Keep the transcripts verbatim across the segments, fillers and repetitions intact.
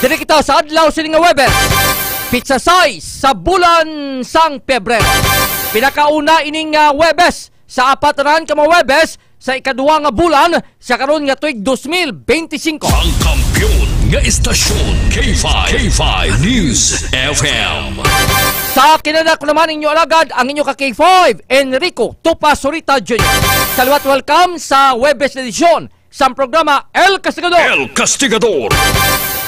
Diri kita sa adlaw sini nga Huwebes, pitsa sais sa bulan sang Pebrero. Pinakauna ining, ah, Huwebes sa apat na ka mga Huwebes sa ikaduha nga bulan sa karon nga tuig dos mil benti singko. Ang kampiyon nga istasyon, K five, K five News F M. Sa kinaanak naman, inyo alagad, ang inyo ka K five, Enrico Tupa Surita Junior. Sa liwat, welcome sa Huwebes edisyon sang programa El Castigador. El Castigador.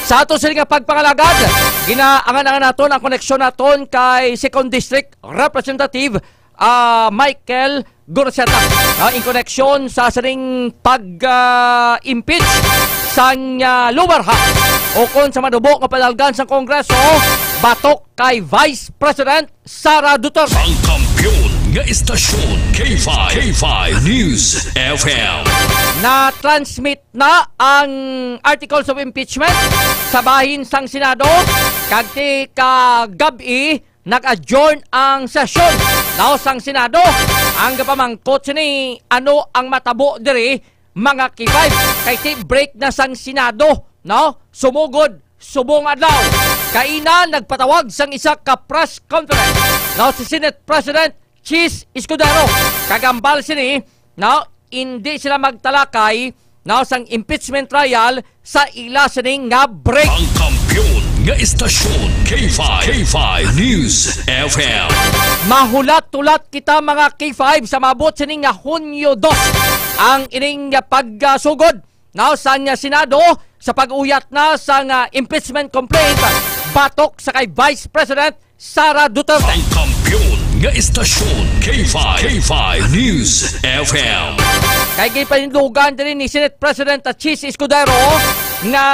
Sa ato sini nga pagpangalagad, ginaangan-angan naton ang koneksyon naton kay Second District Representative, ah, Michael Gurceta, ah, in koneksyon sa sining pag, ah, impeach sang, ah, Lower House ukon sa manubo nga panalgan sang Kongreso batok kay Vice President Sara Duterte. Ang kampiyon nga istasyon, K five, K five News F M. Na-transmit na ang articles of impeachment sa bahin sang Senado, kag ti kagab-i nag-adjourn ang sesyon, no, sang Senado. Ang gapamangkot sini, ano ang matabo diri, mga K five? Kay ti break na sang Senado, no? Sumugod subong adlaw. Kaina nagpatawag sang isa ka press conference, no, si Senate President Chiz Escudero. Kag hambal sini, no, hindi sila magtalakay, no, sang impeachment trial sa ila sini nga break. Ang kampiyon nga istasyon, K five, K five News F M. Mahulat-hulat kita, mga K five, sa maabot sini nga Hunyo dos ang ining pagsugod, no, sang Senado sa pag-uyat na sang impeachment complaint batok sa kay Vice President Sara Duterte. Ang kampiyon nga istasyon, K five, K five News F M. Kay gipanindugan diri ni Senate President Chiz Escudero nga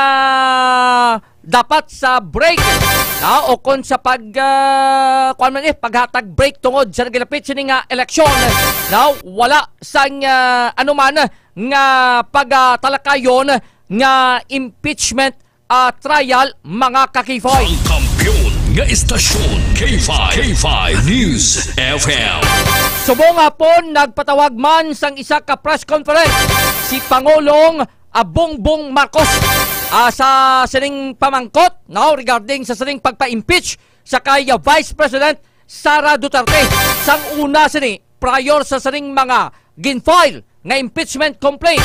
dapat sa break, no, o kon sa pag, ah, kuwan man, eh, paghatag break tungod sa nagilapit sini nga eleksyon, no, wala sang, ah, anuman nga pagtalakayon nga impeachment, ah, trial, mga ka-K five. Ang kampiyon nga istasyon, K five, K five News F M. Subong hapon, nagpatawag man sang isa ka press conference si Pangulong, ah, Bongbong Marcos, ah, sa sining pamangkot, no, regarding sa sining pagpa-impeach sa kay, ah, Vice President Sara Duterte. Sang una sini, prior sa sining mga gin-file nga impeachment complaint,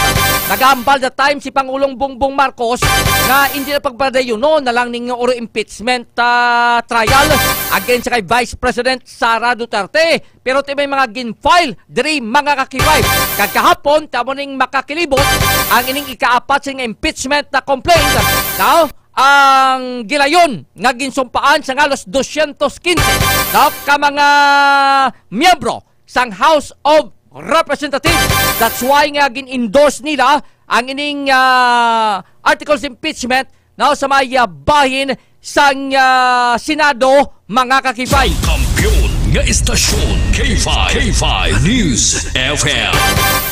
nagahambal that time si Pangulong Bongbong Marcos nga hindi na pagpadayunon na lang ning oro impeachment, ah, trial against sa kay Vice President Sara Duterte. Pero ti may mga gin-file diri, mga ka-K five. Kag kahapon, ti amo ning makakilibot ang ining ikaapat sini nga impeachment na complaint, no? Ang gilayon nga ginsumpaan sang halos dosyentos kinse, no, ka mga miyembro sang House of Representatives. That's why nga gin-endorse nila ang ining, ah, articles of impeachment, no, sa may, ah, bahin sang, ah, Senado, mga ka-K five. Ang kampiyon nga istasyon, K five, K five News F M.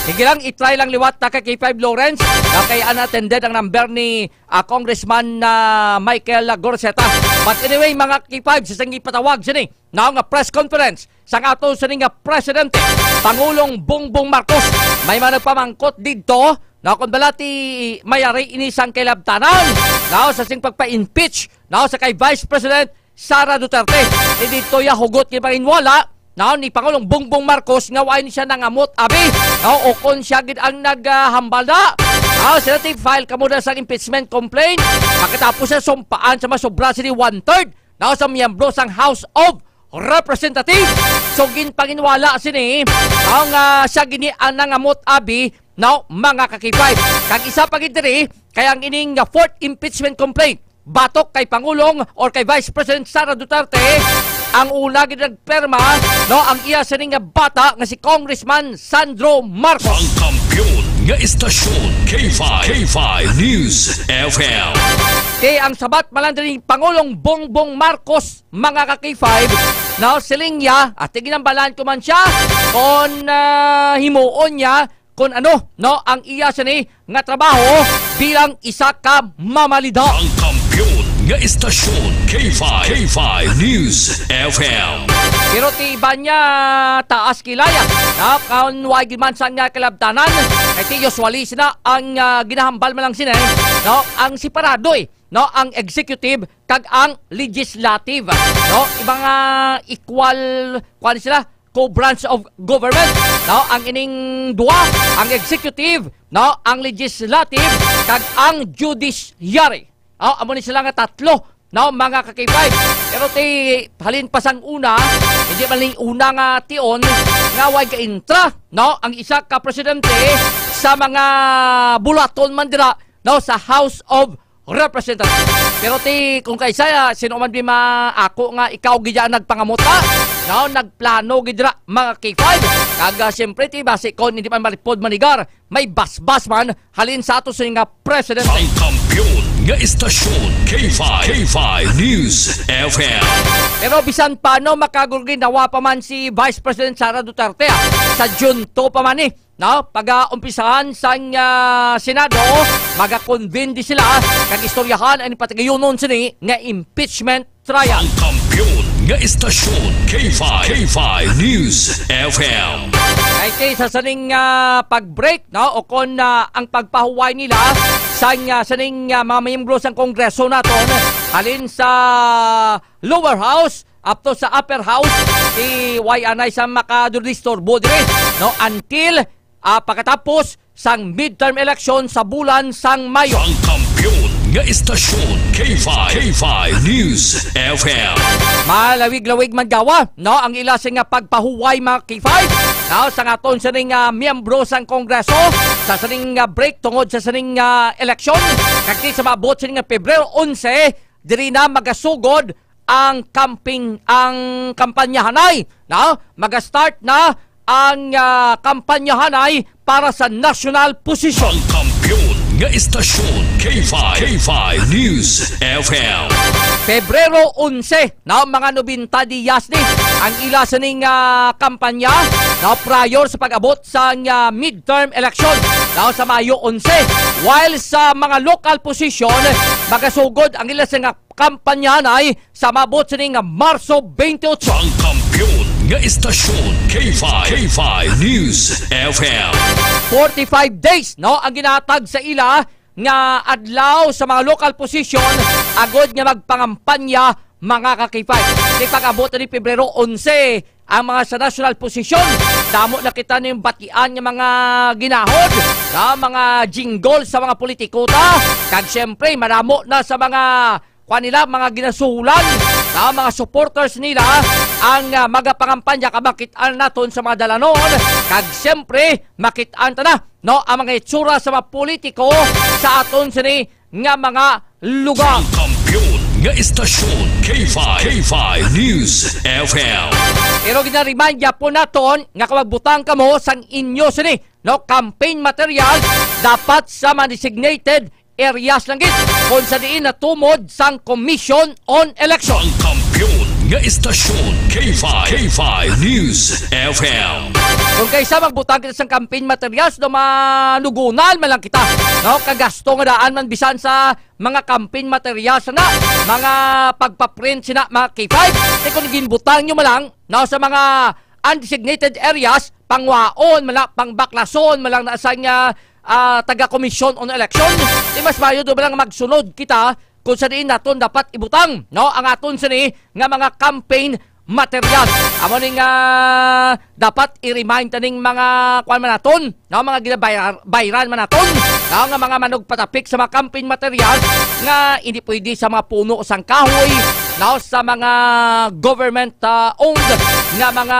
Sige lang, i-try lang liwat ta kay K five Lawrence, na kay unattended ang number ni, ah, Congressman, ah, Michael Gurceta. But anyway, mga K five, sa sanggi patawag sini, no, nga press conference sang ato sini nga presidente, Pangulong Bongbong Marcos. May mga nagpamangkot didto, no, kung bala ti may ari ini sang kailabtanan, no, sa sing pagpa-impeach, no, sa kay Vice President Sara Duterte. Ti didto ya hugot gipanginwala, no, ni Pangulong Bongbong Marcos nga wala ni siya nangamot abi, no, o kon siya gid ang naghambal na, no, sila ti file kamo na sang impeachment complaint, pagkatapos siya sumpaan sa masobra sini one-third, no, sa miyembro sang House of Representatives. So, ginpanginwala sini, no, nga siya gini ang nangamot abi, no, mga ka-K five. Kag isa pa gid diri, kay ang ining, ah, fourth impeachment complaint batok kay Pangulong or kay Vice President Sara Duterte, ang una gid nagperma, no, ang iya sini nga bata nga si Congressman Sandro Marcos. Ang kampiyon nga istasyon, K five, K five News F M. Ti ang sabat man lang diri ni Pangulong Bongbong Marcos, mga ka-K five, no, siling niya, at ginambalan ko man siya, kon, ah, himuon niya, kon ano, no, ang iya sini nga trabaho bilang isa ka mamalida. Ang kampiyon nga istasyon, K five, K five News F M. Pero ti iban niya taas kilaya, no, kon wala gid man sa nga kalabtanan, kay ti usually sina ang, ah, ginahambal man lang sini, no, ang separado, eh, no, ang executive kag ang legislative, no? Iba nga equal, kuwan sila, co-branch of government, no? Ang ining duha, ang executive, no, ang legislative, kag ang judiciary. No? Amo ni sila nga tatlo, no, mga ka-K five. Pero ti, halin pa sang una, hindi man ni una nga tion nga way ka-intra, no, ang isa ka presidente sa mga bulaton man dira, no, sa House of Representatives. Pero ti, kung kay saya, sino man di ma-, ako nga ikaw gid ang nagpangamuta, no, nagplano gid dira, mga K five. Kag, ah, siyempre, ti, basi kon hindi man malipod manigar, may basbas man halin sa ato sini nga presidente. Ang kampiyon nga istasyon, K five, K five News F M. Pero bisan pa, no, makagurginawa pa man si Vice President Sara Duterte, ah, sa June two pa man ni, no? Pag-aumpisahan sang, ah, Senado, maga-convene di sila, kag istoryahan ang patagayunon sini nga impeachment trial. Ang kampiyon nga istasyon, K five, K five News F M. Kay ti sa sining, ah, pag-break, no, o kon, ah, ang pagpahuway nila sang, ah, sining, ah, mga miyembro sang Kongreso naton, halin sa lower house up to sa upper house, ti way anay sa makadisturbo diri, no, until, ah, pagkatapos sang midterm election sa bulan sang Mayo. Ang kampiyon nga istasyon, K five, K five News F M. Malawig-lawig man gawa, no, ang ila sini nga pagpahuway, mga K five, no, sang aton sining, ah, miyembro sang Kongreso sa sining, ah, break tungod sa sining, ah, eleksyon. Kag ti sa maabot sining nga Pebrero onse, diri na magasugod ang campaign, ang kampanyahanay, no? Maga-start na ang, ah, kampanyahanay para sa national position. Ang kampiyon nga istasyon, K five, K five News F M. Pebrero onse, no, mga nobenta diyas ni ang ila sining, ah, kampanya, no, prior sa pag-abot sa, ah, midterm election, no, sa Mayo onse. While sa mga local position, magasugod ang ila sining kampanyahanay sa maabot sini nga Marso twenty-eight. Ang kampiyon nga istasyon, K five, K five News F M. Forty-five days, no, ang ginatag sa ila nga adlaw sa mga local position agod nga magpangampanya, mga ka-K five. Kay pag-abot ni Pebrero onse, ang mga sa national position, damo na kita ning batian nga mga ginahod, na mga jingle sa mga politiko ta, kag siyempre, madamo na sa mga, kuwan nila, mga ginasuhulan, na mga supporters nila, ang, ah, magapangampanya ka makit-an naton sa mga dalanon, kag siyempre, makit-an ta na, no, ang mga itsura sa mga politiko sa aton sini nga mga lugar. Ang kampiyon nga istasyon, K five, K five News F M. Pero gina-remind gyapon naton nga kung magbutang kamo sang inyo sini, no, campaign material, dapat sa mga designated areas lang gid, kung sa diin natumod sang Commission on Election. Ang kampiyon nga istasyon, K five, K five News F M. Kung kaysa magbutang kita sang campaign materials, no, manugunan man lang kita, no, kagasto nga daan man bisan sa mga campaign materials na, mga pagpaprint sina, mga K five. Kay kung ginbutang nyo man lang, no, sa mga undesignated areas, pangwaon man lang, pangbaklason man lang na sa nga, ah, taga Commission on Election, di mas maayo do man lang magsunod kita kung sa diin naton dapat ibutang, no, ang aton sini nga mga campaign materials. Amo ni nga dapat i-remind taning mga kuan man naton, no, mga ginabayar-, bayran man naton, no, nga mga manugpatapik sa mga campaign materials nga hindi pwede sa mga puno sang kahoy, no, sa mga government, ah, owned nga mga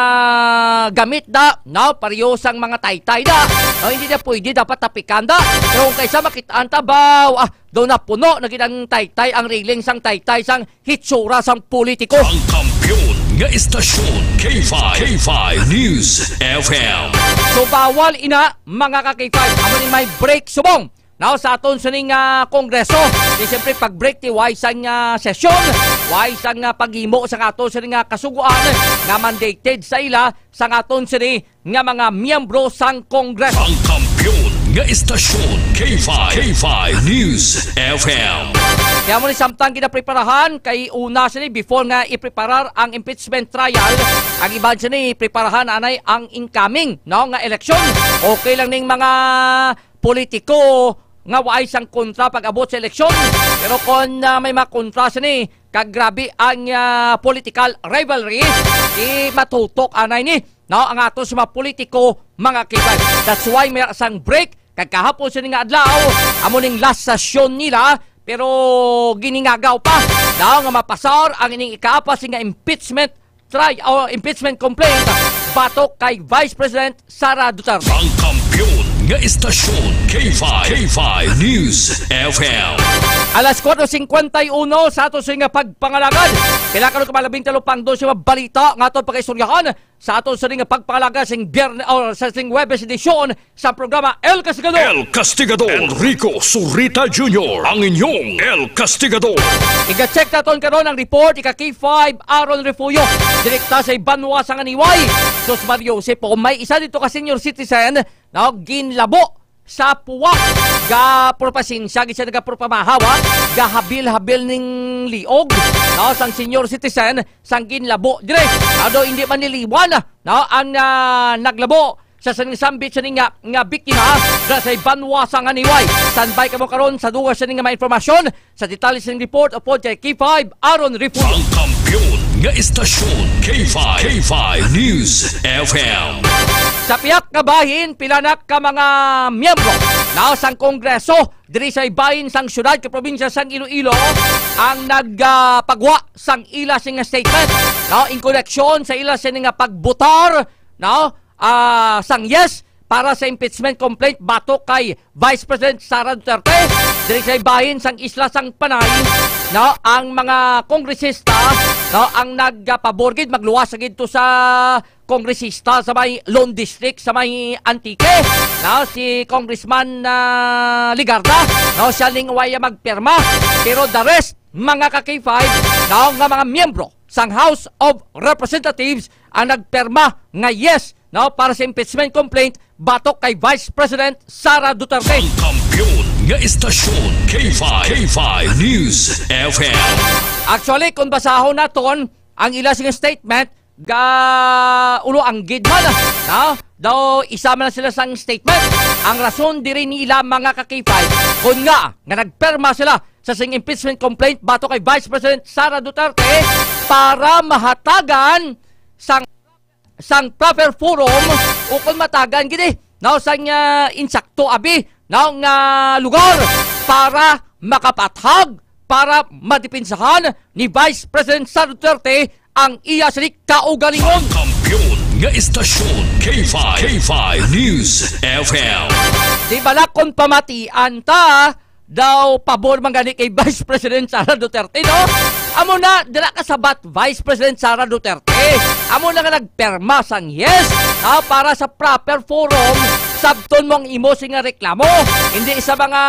gamit da, no, pareho sang mga taytay da, no, hindi na pwede dapat tapikan da. Pero kung kaysa makit-an ta, baw, ah, daw napuno na gid ang taytay, ang railing sang taytay sang hitsura sang politiko. Ang kampiyon nga istasyon, K five, K five News F M. So, bawal ina, mga ka-K five. Amo ni may break subong, no, sa aton sining, ah, Kongreso. Di siyempre, pag-break, ti way sang, ah, sesyon, way sang, ah, paghimo sa aton sining, ah, kasugoan nga mandated sa ila sa aton sini nga mga miyembro sang Kongreso. Ang kampiyon nga istasyon, K five, K five News F M. Kaya mo ni samtang ginapreparahan, kay una sini before nga ipreparar ang impeachment trial, ang iban sini preparahan anay ang incoming, no, nga eleksyon. Okay lang ning mga politiko, nga waay sang kontra pag-abot sa eleksyon. Pero kon, ah, may mga kontra sini, kag grabe ang, ah, political rivalry, di matutok anay ni, no, ang ato sa mga politiko, mga kaibigan. That's why may sang break, kag kahapon sini nga adlaw, amo ning last session nila, pero giningagaw pa, no, nga mapasar ang ining ikaapas nga impeachment try o impeachment complaint batok kay Vice President Sara Duterte. Ang kampiyon nga istasyon, K five, K five News F M. Alas kuwatro singkwenta y uno sa ato sa nga pagpangalagad. Pila ka mga labing talo pang dose nga balita nga ato pag-istoryahan sa ato sa nga pagpangalagad sing Biyernes o sa sing Huwebes edisyon sa programa El Castigador. El Castigador. Enrico Zurita Junior, ang inyong El Castigador. Iga-check naton karon ang report, ika K five Aaron Refugio, direkta sa banwa sang Anyway. Sus Mario Jose po, may isa dito ka senior citizen na ginlabo sa puwak, ga purpasensya gid siya, nagapurpamahawa, gahabil-habil ning liog, no, sang senior citizen sang ginlabo dire. Ado hindi man niliwan, no, ang, ah, naglabo sa sining sambit sining nga, nga biktima sa sa banwa sang Anyway. Standby kamo karon sa dugang sining nga mga impormasyon. Sa detalye sining report, upod kay K five Aaron Refugio. Ang kampiyon nga istasyon, K five, K five News F M. Sa pihak nga bahin, pila na ka mga miyembro na sang Kongreso diri sa bahin sang siyudad kag probinsya sang Iloilo ang nagpagwa sang ila sing statement, no, in koneksyon sa ila sini nga pagbutar, no, ah, sang yes para sa impeachment complaint batok kay Vice President Sara Duterte. Diri sa bahin sang isla sang Panay, no, ang mga kongresista, no, ang nagpabor gid magluwas sa gid to sa kongresista sa may Lone District sa may Antique, no, si Congressman, ah, Legarda, no, siya ning waya magpirma. Pero the rest, mga ka K five, no, nga mga miyembro sang House of Representatives ang nagpirma nga yes, no, para sa impeachment complaint batok kay Vice President Sara Duterte. Ang kampiyon nga istasyon, K five, K five News F M. Actually, kung basahon naton ang ila sing statement, ga ulo ang gid man, ha? Daw isa man sila sang statement. Ang rason diri nila, mga ka K five, kun nga nga nagperma sila sa sing impeachment complaint batok kay Vice President Sara Duterte para mahatagan sang sang proper forum o kung matagan gid, eh, no, sang, ah, insakto abi, no, nga lugar para makapathag, para madipinsahan ni Vice President Sara Duterte ang iya sini kaugalingon. Ang kampiyon nga istasyon, K five, K five News F M. Di bala kon pamatian ta, daw pabor man gani kay Vice President Sara Duterte, no? Amo na, dira ka sabat, Vice President Sara Duterte. Amo na nga nagperma sang yes, ah, para sa proper forum, sabton mo ang imo sini nga reklamo. Hindi sa mga,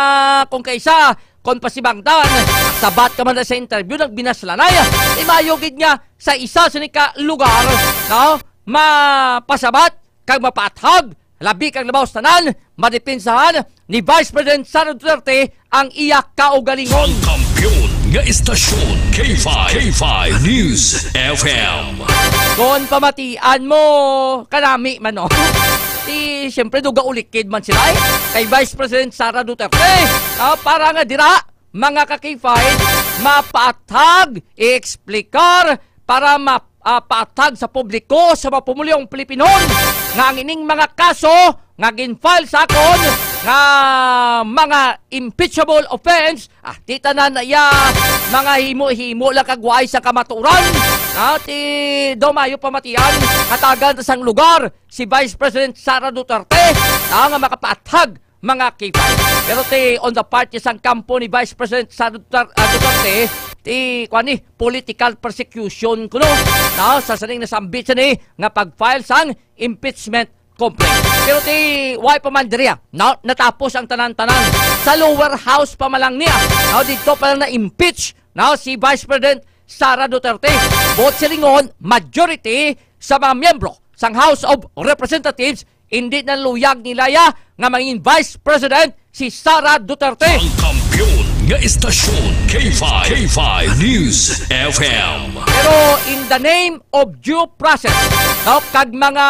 kung kaisa, kung pasibangtan, sabat ka man na sa interview, nagbinaslanay. Imayo gid nga sa isa sini ka lugar, no? Mapasabat kag mapaathag, labi kag labaw sa tanan, madipinsahan ni Vice President Sara Duterte ang iya kaugalingon. Ang kampiyon nga istasyon, K five, K five News F M. Kon pamatian mo, kanami man, no? Di, siyempre, duga ulikid man sila, eh, kay Vice President Sara Duterte. Ah, para nga dira, mga ka-K five, mapaathag, i-explicar para ma-, ah, paathag sa publiko, sa mga pumulyong Pilipinon, nga ang ining mga kaso nga gin-file sa akon nga mga impeachable offense, ah, di tanan na iya mga himo-himo lang kag waay sa kamatuoran. Ah, ti daw maayo pamatian, hatagan ta sang lugar si Vice President Sara Duterte, ah, nga makapaathag mga K five. Pero ti, on the part sang kampo ni Vice President Sara Dutar-, ah, Duterte, ti, kuwan ni, political persecution kuno, no? Sa sining nasambit sini nga pag-file sang impeachment complaint. Pero ti, wala pa man diri, ah, no? Natapos ang tanan-tanan. Sa lower house pa man lang niya, no? Dito pa lang na-impeach, no? Si Vice President Sara Duterte. Buot silingon, majority sa mga miyembro sang House of Representatives hindi na luyag nila ya nga mangin Vice President si Sara Duterte. Ang kampiyon nga istasyon, K five, K five News F M. Pero in the name of due process, no, kag mga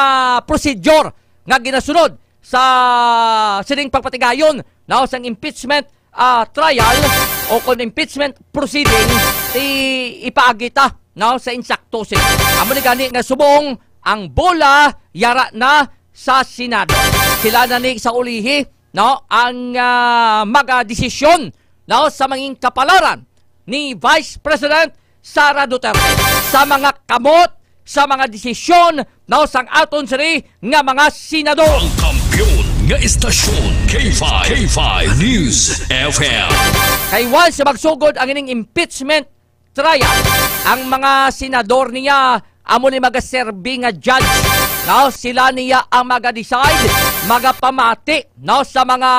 procedure nga ginasunod sa sining pagpatigayon, no, sang impeachment, ah, trial o kon impeachment proceeding, ti ipaagi ta, no, sa insakto sini. Amo ni gani nga subong ang bola yara na sa Senado. Sila na ni sa ulihi, no, ang, ah, magadesisyon, no, sa mangin kapalaran ni Vice President Sara Duterte sa mga kamot, sa mga desisyon, no, sang aton sini nga mga senador. Ang kampiyon nga istasyon, K five, K five News F M. Kay once magsugod ang ining impeachment trial, ang mga senador niya amo ni magaserbi nga judge, no? Sila niya ang maga-decide, magapamati, no, sa mga,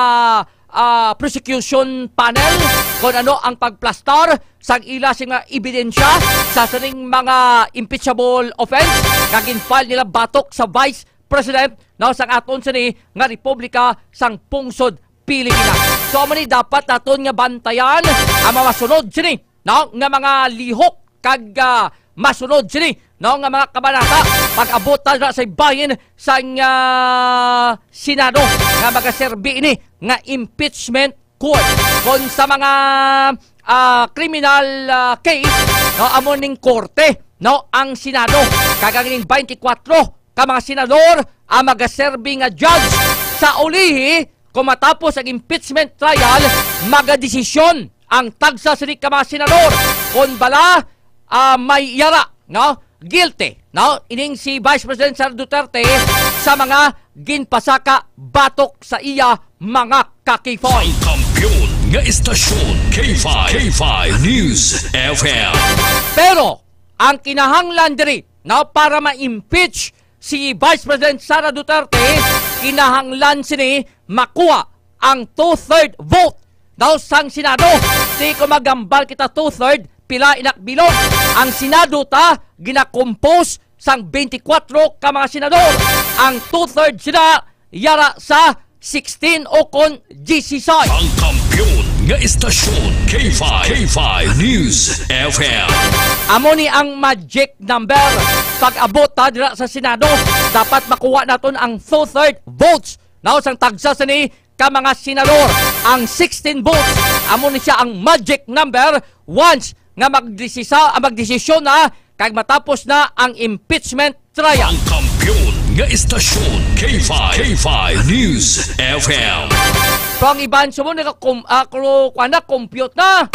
ah, prosecution panel kung ano ang pagplastar sang ila sing mga ebidensya sa sining mga impeachable offense nga gin-file nila batok sa Vice President, no, sang aton sini nga Republika sang Pungsod Pilipinas. So, amo ni dapat naton nga bantayan ang mga masunod sini, no, nga mga lihok kag, ah, masunod sini, no, nga mga kabanata pag-abot ta dira sa bahin sang, ah, Senado nga magaserbi ini nga impeachment court kon sa mga, ah, criminal, ah, case, no, amo ning korte, no, ang Senado, kag ang ining twenty-four ka mga senador ang magaserbi nga judge. Sa ulihi, kung matapos ang impeachment trial, magadesisyon ang tagsa sini ka mga senador kon bala, ah, may yara, no, guilty, no, ining si Vice President Sara Duterte sa mga ginpasaka batok sa iya, mga ka-K five. Ang kampiyon nga istasyon, K five, K five News F M. Pero ang kinahanglan diri, no, para ma-impeach si Vice President Sara Duterte, kinahanglan sini makuha ang two-third vote daw sang Senado. Di ko magambal kita two-third, pila inak bilog. Ang Senado ta, ginakompose sang twenty-four ka mga senador. Ang two-third sila yara sa sixteen o kon dieciséis. Ang kampiyon nga istasyon, K five, K five News F M. Amo ni ang magic number. Pag-abot ta dira sa Senado, dapat makuha naton ang two-third votes, no, sang tagsa sini ka mga senador. Ang sixteen votes, amo ni siya ang magic number once nga magdesisa-, ah, magdesisyon na kag matapos na ang impeachment trial. Ang kampiyon nga istasyon, K five, K five News F M. So, ang iban sa mo nagakom-, ah, kro-, kuwan na, compute na.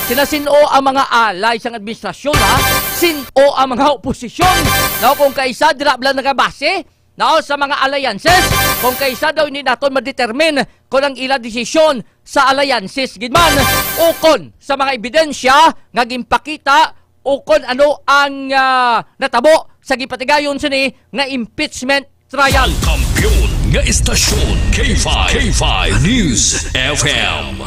Sina sin-o ang mga alay sang administrasyon, ha? Sin-o ang mga oposisyon? No, kung kaisa, dira bala nagabase, no, sa mga alliances. Kung kaisa daw, hindi naton ma-determine kung ang ila desisyon sa alliances gid man, ukon sa mga ebidensya nga ginpakita, ukon ano ang, ah, natabo sa gipatigayon sini nga impeachment trial. Ang kampiyon nga istasyon, K five, K five News F M.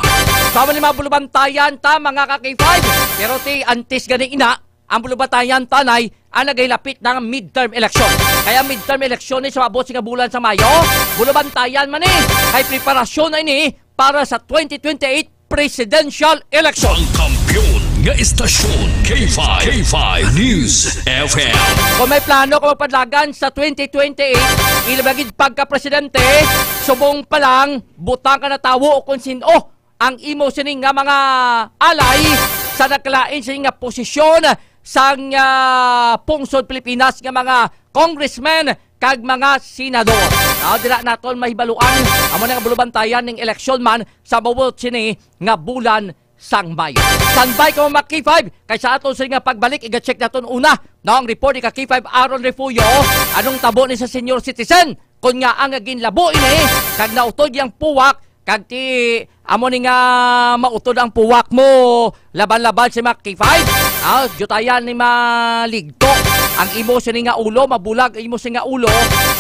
Sa mga bulubantayan ta, mga ka-K five, pero ti antes gani ina, ang bulubantayan ta nay ang nagahilapit na nga midterm election. Kaya midterm election ni sa maabot nga bulan sa Mayo, bulubantayan man ni, kay preparasyon na ini para sa twenty twenty-eight presidential election. Ang kampiyon nga istasyon, K five, K five News F M. Kung may plano ka magpadlagan sa twenty twenty-eight, ilabi na gid pagka-presidente, subong pa lang, butang ka na tawo o kung sin-o ang imo sini nga mga alay sa nagkalain sini nga posisyon sang, ah, pungsod Pilipinas nga mga congressmen kag mga senador. Now, dira naton mahibaluan amo na nga bulubantayan ning eleksyon man sa maabot sini nga bulan sang Mayo. Standby ka, mga K five, kay sa aton sini nga pagbalik, iga-check naton una, no, ang report ni ka K five Aaron Refugio, anong tabo ni sa senior citizen? Kon ngaa nga ginlabo ini, kag nautod ang puwak, kag ti amo ni nga mautod ang puwak mo, laban-laban si mga K five, ah, diyutayan ni maligto ang imo sini nga ulo, mabulag ang imo sini nga ulo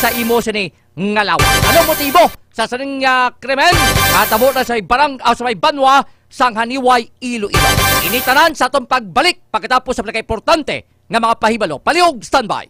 sa imo sini nga lawas. Ano motibo sa sining, ah, krimen? Matabo na sa may barang-, ah, sa may banwa sang Janiuay, Iloilo. Ini tanan sa atong pagbalik pagkatapos sa pinakaimportante nga mga pahibalo. Palihog, standby.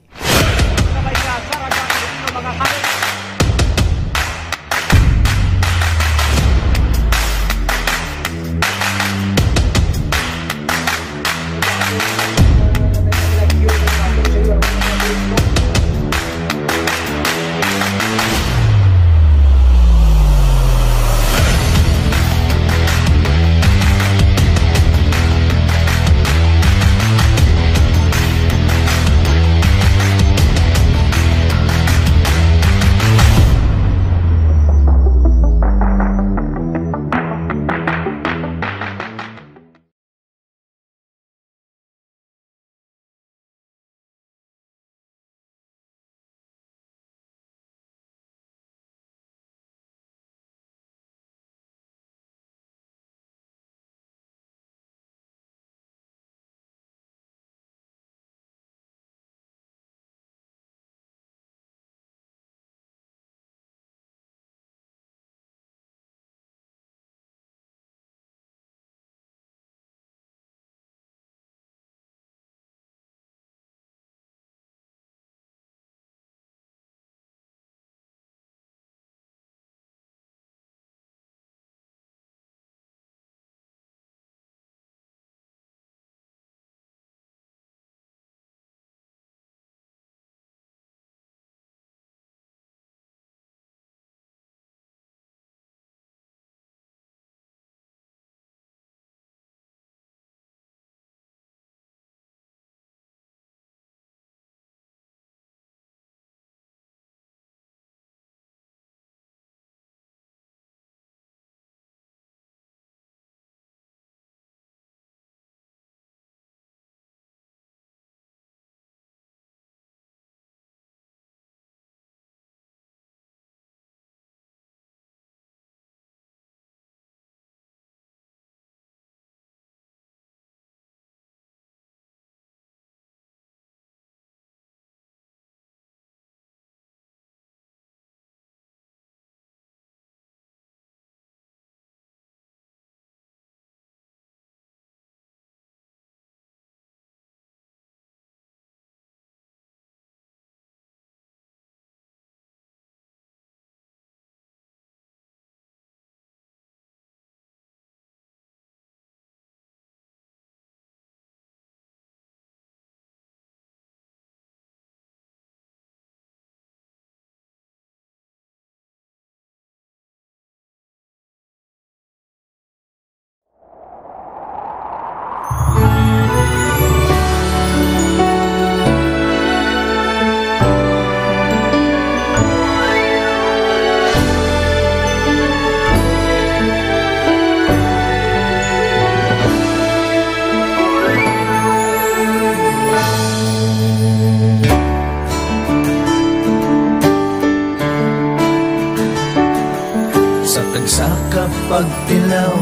Pagtilaw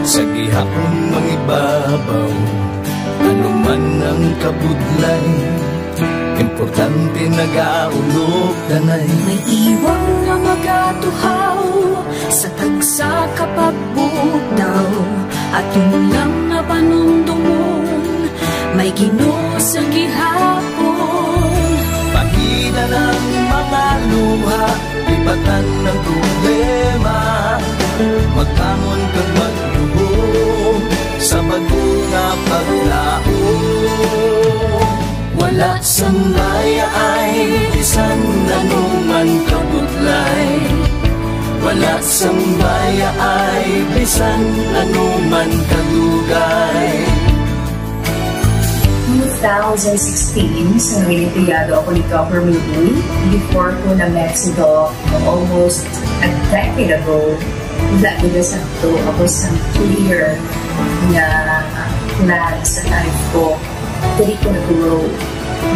sa gihapon mangibabaw, ano man ang kabudlay, importante nagaulog tanay. May iwang nga magatuhaw sa tagsa ka pagbutaw, aton lang nga panumdumon, may Ginoo sa gihapon. Pahina ng mga luha, lipatan ng problema, magbangon kag magluhom sa bago nga paglaom. Wala sang bayaay bisan ano man kabudlay, wala sang bayaay bisan ano man kadugay. Two thousand sixteen, sa nangin empleyado ako ni Doc Hermie Uy, before ko na-met si Doc almost a decade ago, wala gid sakto ako sa clear nga plan sa life ko. Diri ko nag-grow.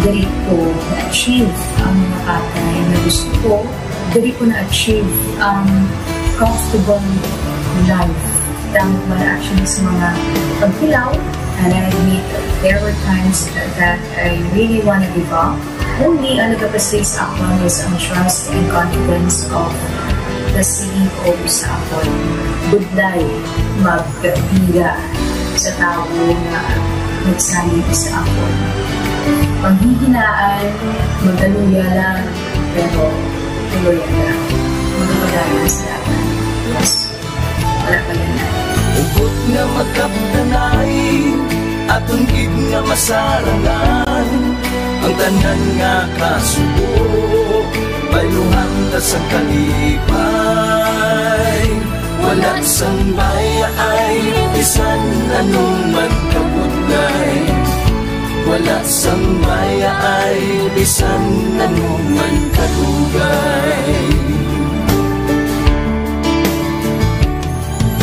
Diri ko na-achieve ang mga bagay na gusto ko. Diri ko na-achieve ang comfortable life. Tama man actually sa mga pagkilaw, and I admit there were times that I really wanna give up. Only ang nagapastig sa akon is ang trust and confidence of the C E O sa akon. Budlay magpira sa tawo nga nagsalig sa akon. Panghihinaan, magkaluya lang, pero tuloy lang. Magpadayon sa laban. Yes. Wala pa yan. Hugot nga magkapdanay, aton gid nga masarangan ang tanan nga kasubo, bayluhan ta sang kalipay. Wala sang bayaay, bisan ano man kabudlay. Wala sang bayaay, bisan ano man kadugay.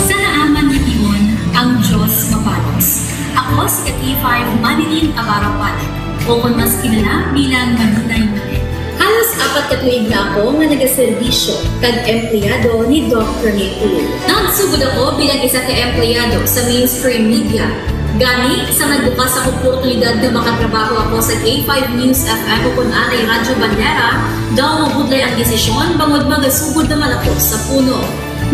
Sa naaman nga tion, ang Dios mabalos. Ako si ka K five Manilyn Abarapalan, o kon mas kilala bilang Manilay Manay. Halos apat ka tuig na ako nga nagaserbisyo kag empleyado ni Doc Rene Uy. Nagsugod ako bilang isa ka empleyado sa mainstream media. Gani, sa nagbukas ang oportunidad nga makatrabaho ako sa K five News F M o kon anay Radyo Bandera, daw mabudlay ang desisyon bangod magasugod naman ako sa puno.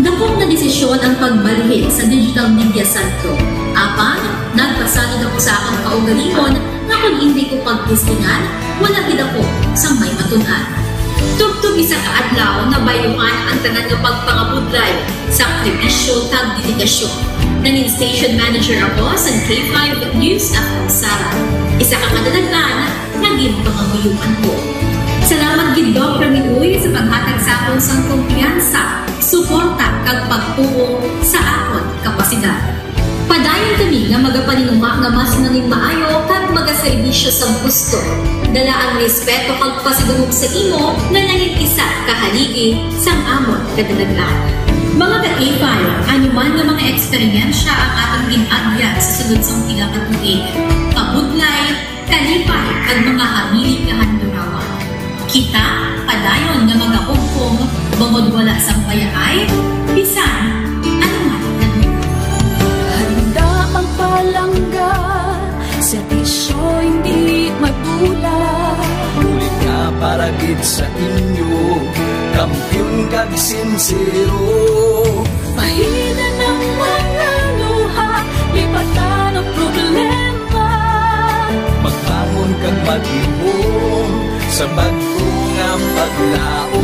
Dakop nga desisyon ang pagbalhin sa digital media sentro. Apan, nagpasalud ako sa akon kaugalingon nga kon indi ko pagtistingan, wala gid ako sang may matun-an. Tubtob isa ka adlaw, nabayluhan ang tanan nga pagpangabudlay, sakripisyo, kag dedikasyon. Nangin station manager ako sa K five News F M Sara. Isa ka kadalaghan nga ginpangamuyoan ko. Salamat gid, Doc Rene Uy, sa paghatag sa akon sang kumpiyansa, suporta, kag pagtuo sa akon kapasidad. Padayon kami nga magapaninguha nga mas nangin maayo kag magaserbisyo sang husto. Dala ang respeto kag pasidungog sa imo nga nangin isa ka haligi sang amon kadalagan. Mga ka-K five, ano man nga mga eksperyensya ang aton gin-agyan sa sulod sang pila ka tuig, kabudlay, kalipay, kag mga hamilit nga handurawan, kita padayon nga magahugpong bangod wala sang bayaay bisan ano man nga lugar. Handa ang palangga, serbisyo hindi madula. Bulig nga para gid sa inyo, kampiyon kag sinsero. Pahina ng mga luha, lipatan ang problema. Magbangon kag maglihom sa bag-o nga paglaom.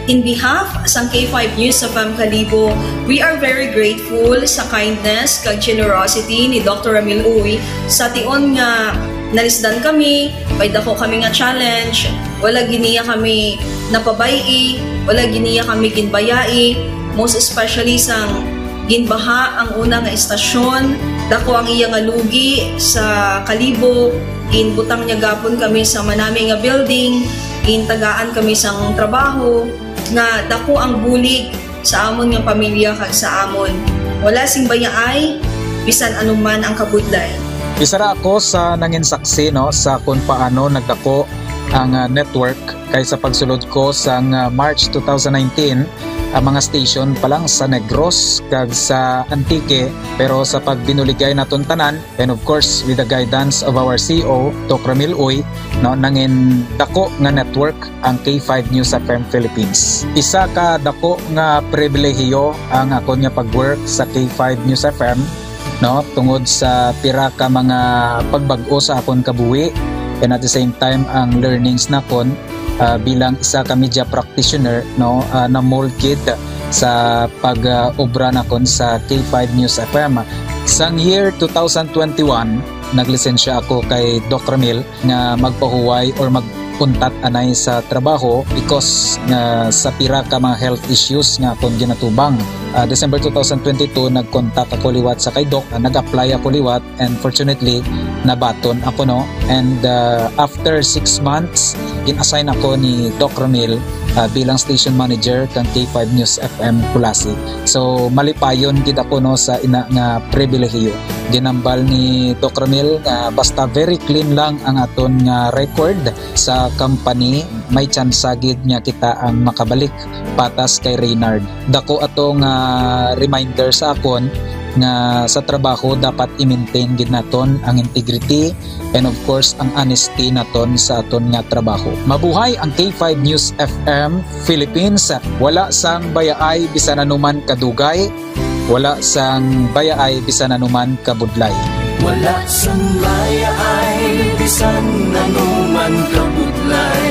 In behalf sang K five News F M Kalibo, we are very grateful sa kindness kag generosity ni Doctor Ramil Uy sa tion nga nalisdan kami, may dako kami nga challenge, wala gid niya kami napabay-i, wala gid niya kami ginbayai, most especially sang ginbaha ang una nga estasyon, dako ang iya nga lugi sa Kalibo, ginbutang niya gapon kami sa manami nga building, gintagaan kami sang trabaho, nga dako ang bulig sa amon nga pamilya kag sa amon. Wala sing bayaay, bisan ano man ang kabudlay. Isa ra ako sa nangin saksi, no, sa kung paano nagdako ang, ah, network kay sa pagsulod ko sang, ah, March two thousand nineteen, ang mga station pa lang sa Negros kag sa Antique, pero sa pagbinuligay naton tanan, and of course, with the guidance of our C E O, Doc Ramil Uy, no, nangin dako nga network ang K five News F M Philippines. Isa ka dako nga pribilehiyo ang akon nga pag-work sa K five News F M, no, tungod sa pira ka mga pagbag-o sa akon kabuhi, and at the same time ang learnings nakon, ah, bilang isa ka media practitioner, no, ah, na-mold gid sa pag, ah, obra nakon sa K five News F M. Sang year two thousand twenty-one, naglisensya ako kay Doc Ramil nga magpahuway or mag-untat anay sa trabaho because nga sa pira ka mga health issues nga akon ginatubang. Ah, December two thousand twenty-two, nag-contact ako liwat sa kay Doc. Ah, nag-apply ako liwat, and fortunately, nabaton ako, no. And, ah, after six months, gin-assign ako ni Doc Ramil, ah, bilang station manager kang K five News F M Culasi. So, malipayon gid ako, no, sa ina nga pribilehiyo. Ginambal ni Doc Ramil nga basta very clean lang ang aton nga record sa company, may tsansa gid nga kita ang makabalik patas kay Reynard. Dako ato nga reminder sa akon nga sa trabaho dapat i-maintain gid naton ang integrity and of course ang honesty naton sa aton nga trabaho. Mabuhay ang K five News F M Philippines. Wala sang bayaay bisan anuman kadugay, wala sang bayaay bisan anuman kabudlay. Wala sang bayaay bisan anuman kabudlay.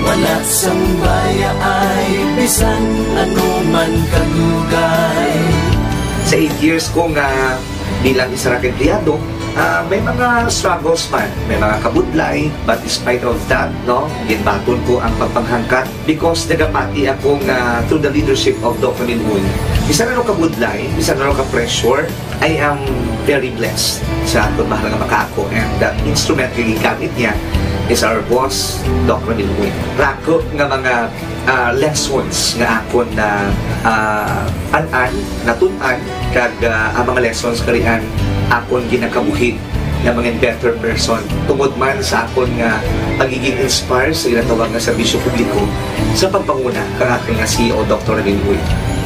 Wala sang bayaay bisan anuman kadugay. Sa eight years ko nga bilang isa ra ka empleyado, ah, may mga struggles man, may mga kabudlay, but despite of that, no, ginbaton ko ang pagpanghangkat because nagapati ako nga through the leadership of Doc Ramil Uy, bisan ano kabudlay, bisan ano ka-pressure, I am very blessed sa aton mahal nga makaako, and the instrument nga gigamit niya is our boss, Doc Ramil Uy. Rako nga mga, ah, lessons nga akon na, ah, an-an, natun-an, kag, ah, ang mga lessons karian akon ginakabuhi nga mga better person tungod man sa akon nga pagiging inspire sa ginatawag nga serbisyo publiko sa pagpanguna kang akon nga C E O, Doktor Ramil Uy.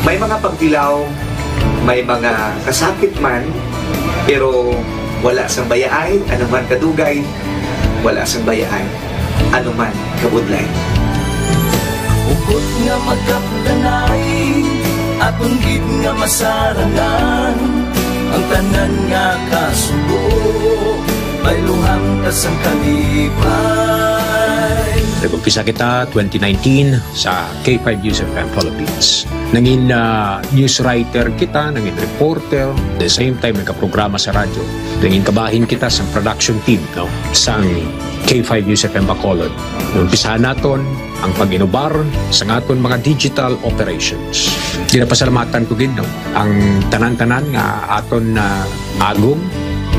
May mga pagtilaw, may mga kasakit man, pero wala sang bayaay, anuman kadugay, wala sang bayaay, anuman kabudlay. Hugot nga magkapdanay, aton gid nga masarangan, ang tanan nga kasubo, bayluhan ta sang kalipay. Nag-umpisa kita twenty nineteen sa K five News F M Philippines. Nangin, ah, news writer kita, nangin reporter, the same time nagkaprograma sa radyo. Nangin kabahin kita sa production team, no, sang K five News F M Bacolod. Umpisahan naton ang pag-inubar sa aton mga digital operations. Ginapasalamatan ko gid, no, ang tanan-tanan nga aton na agom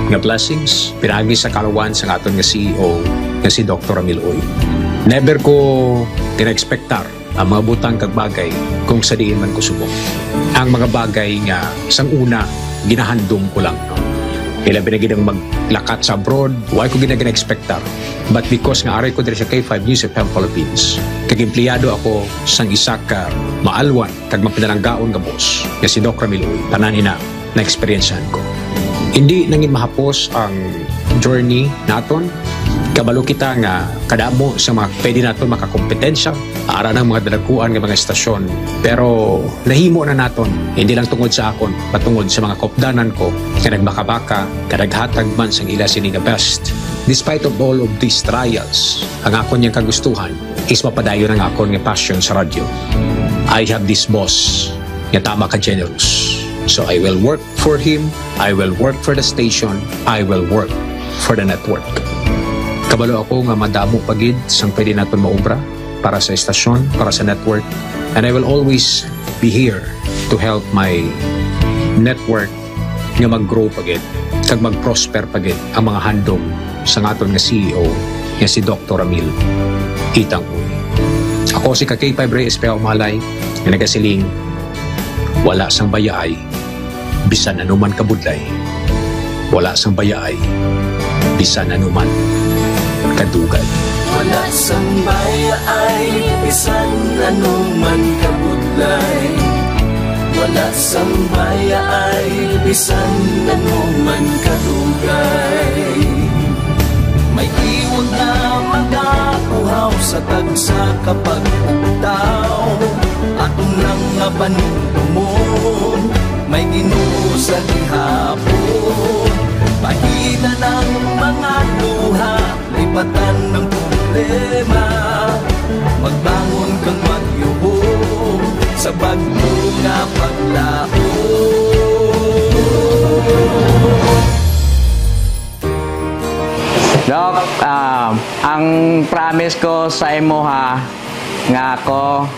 nga blessings pinaagi sa kalawan sa aton nga C E O nga si Doktor Ramil Uy. Never ko gina-expectar ang mga butang kag bagay kung sa diin man ko subong. Ang mga bagay nga sang una ginahandom ko lang, no? Ilabi na gid ang maglakat sa abroad, wa ko gid na gina-expectar. But because nga ari ko diri sa K five News F M Philippines, kag empleyado ako sang isa ka maalwan kag mapinalanggaon nga boss nga si Doc Ramil Uy, tanan ina na-eksperyensyahan ko. Hindi nangin mahapos ang journey naton. Kabalo kita nga kadamo sa mga pwede naton makakompetensya, ara ng mga dalaguan nga mga estasyon. Pero nahimo na naton, hindi lang tungod sa akon, patungod sa mga kopdanan ko nga nagmakabaka, nga naghatag man sang ila sini nga best. Despite of all of these trials, ang akon yang kagustuhan is mapadayon ang akon nga passion sa radyo. I have this boss nga tama ka generous. So I will work for him, I will work for the station, I will work for the network. Kabalo ako nga madamo pa gid sang pwede naton maobra para sa estasyon, para sa network, and I will always be here to help my network nga mag-grow pa gid kag mag-prosper pa gid ang mga handom sa aton nga C E O nga si Doktor Ramil Itang Uy. Ako si ka K five Rey Espejo Malay nga nagasiling, wala sang bayaay bisan anuman kabudlay, wala sang bayaay bisan anuman kadugay. Wala sang bayaay bisan ano man kabudlay. Wala sang bayaay bisan ano man kadugay. May iwag na magauhaw sa tagsa ka pag-ugtaw. Aton lang nga panumdumon, may Ginoo sa gihapon. Pahina ng mga luha, lipatan ng problema. Magbangon kang magyuhong sa bagyo nga paglaom. Doc, ah, ang promise ko sa imo ha, nga ako,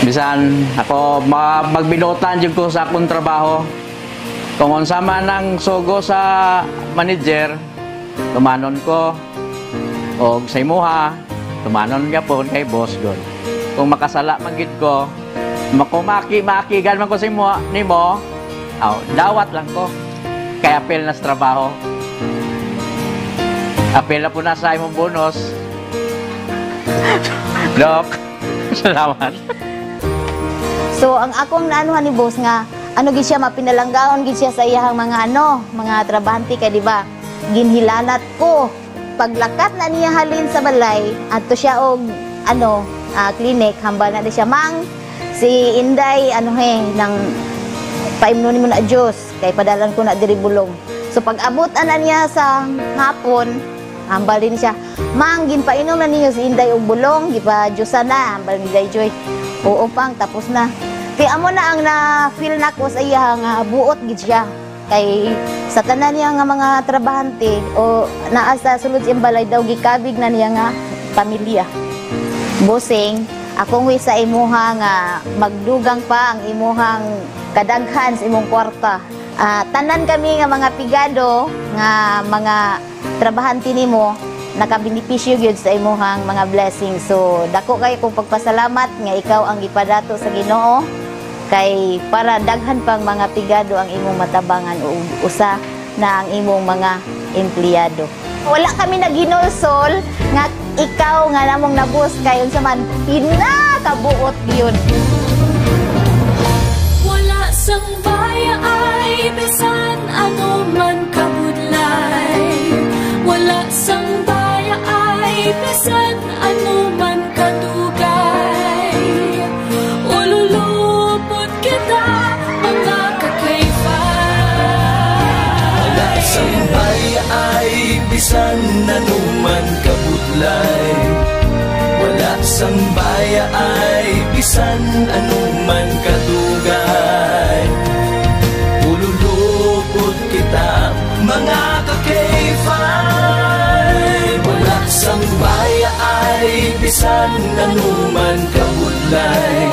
bisan ako, ma-, magbinuotan jud ko sa akong trabaho. Kung unsa man ang sugo sa manager, tumanon ko. Og sa imuha, tumanon gyapon kay boss gud. Kung makasala man gid ko, makumaki-makigan man ko sa imo, nimo, aw, dawat lang ko. Kay apil na sa trabaho. Apil na po na sa imong bonus. Doc, salamat. So, ang akong naanuhan ni boss nga, ano gid siya, mapinalanggaon gid siya sa iyahang mga ano, mga trabahante kay, di ba? Ginhilanat ko. Paglakat na niya halin sa balay, adto siya og, ano, ah, clinic, hambal na di siya, "Mang, si Inday, ano he, nang paimnon nimo na juice, kay padalan ko na diri bulong." So, pag-abot ana niya sa hapon, hambal din siya, "Mang, ginpainom na ninyo si Inday og bulong, gipa-juice na," hambal ni Day Joy. "Oo, Pang, tapos na." Kay amo na ang na-feel nako sa iya nga buot gid siya. Kay sa tanan niya nga mga trabahante o naa sa sulod sa iyang balay daw, gikabig na niya nga pamilya. Bossing, akong wish sa imuha nga magdugang pa ang imuhang kadaghan sa imong kwarta. Ah, tanan kami nga mga pigado nga mga trabahante nimo, nakabenepisyo gyud sa imuhang mga blessings. So, dako kay kong pagpasalamat nga ikaw ang gipadato sa Ginoo, kay para daghan pang mga pigado ang imong matabangan, ug usa na ang imong mga empleyado. Wala kami naghinulsol nga ikaw nga namong nabus kay unsa man pinakabuot gyud. Wala sang bayaay bisan ano man kabudlay. Wala sang bayaay bisan ano man kadugay. Ululupot kita, mga ka-K five. Wala sang bayaay bisan ano man kabudlay. Wala sang bayaay bisan ano man kadugay. Ululupot kita, mga ka-K five. Wala sang bayaay bisan ano man kabudlay.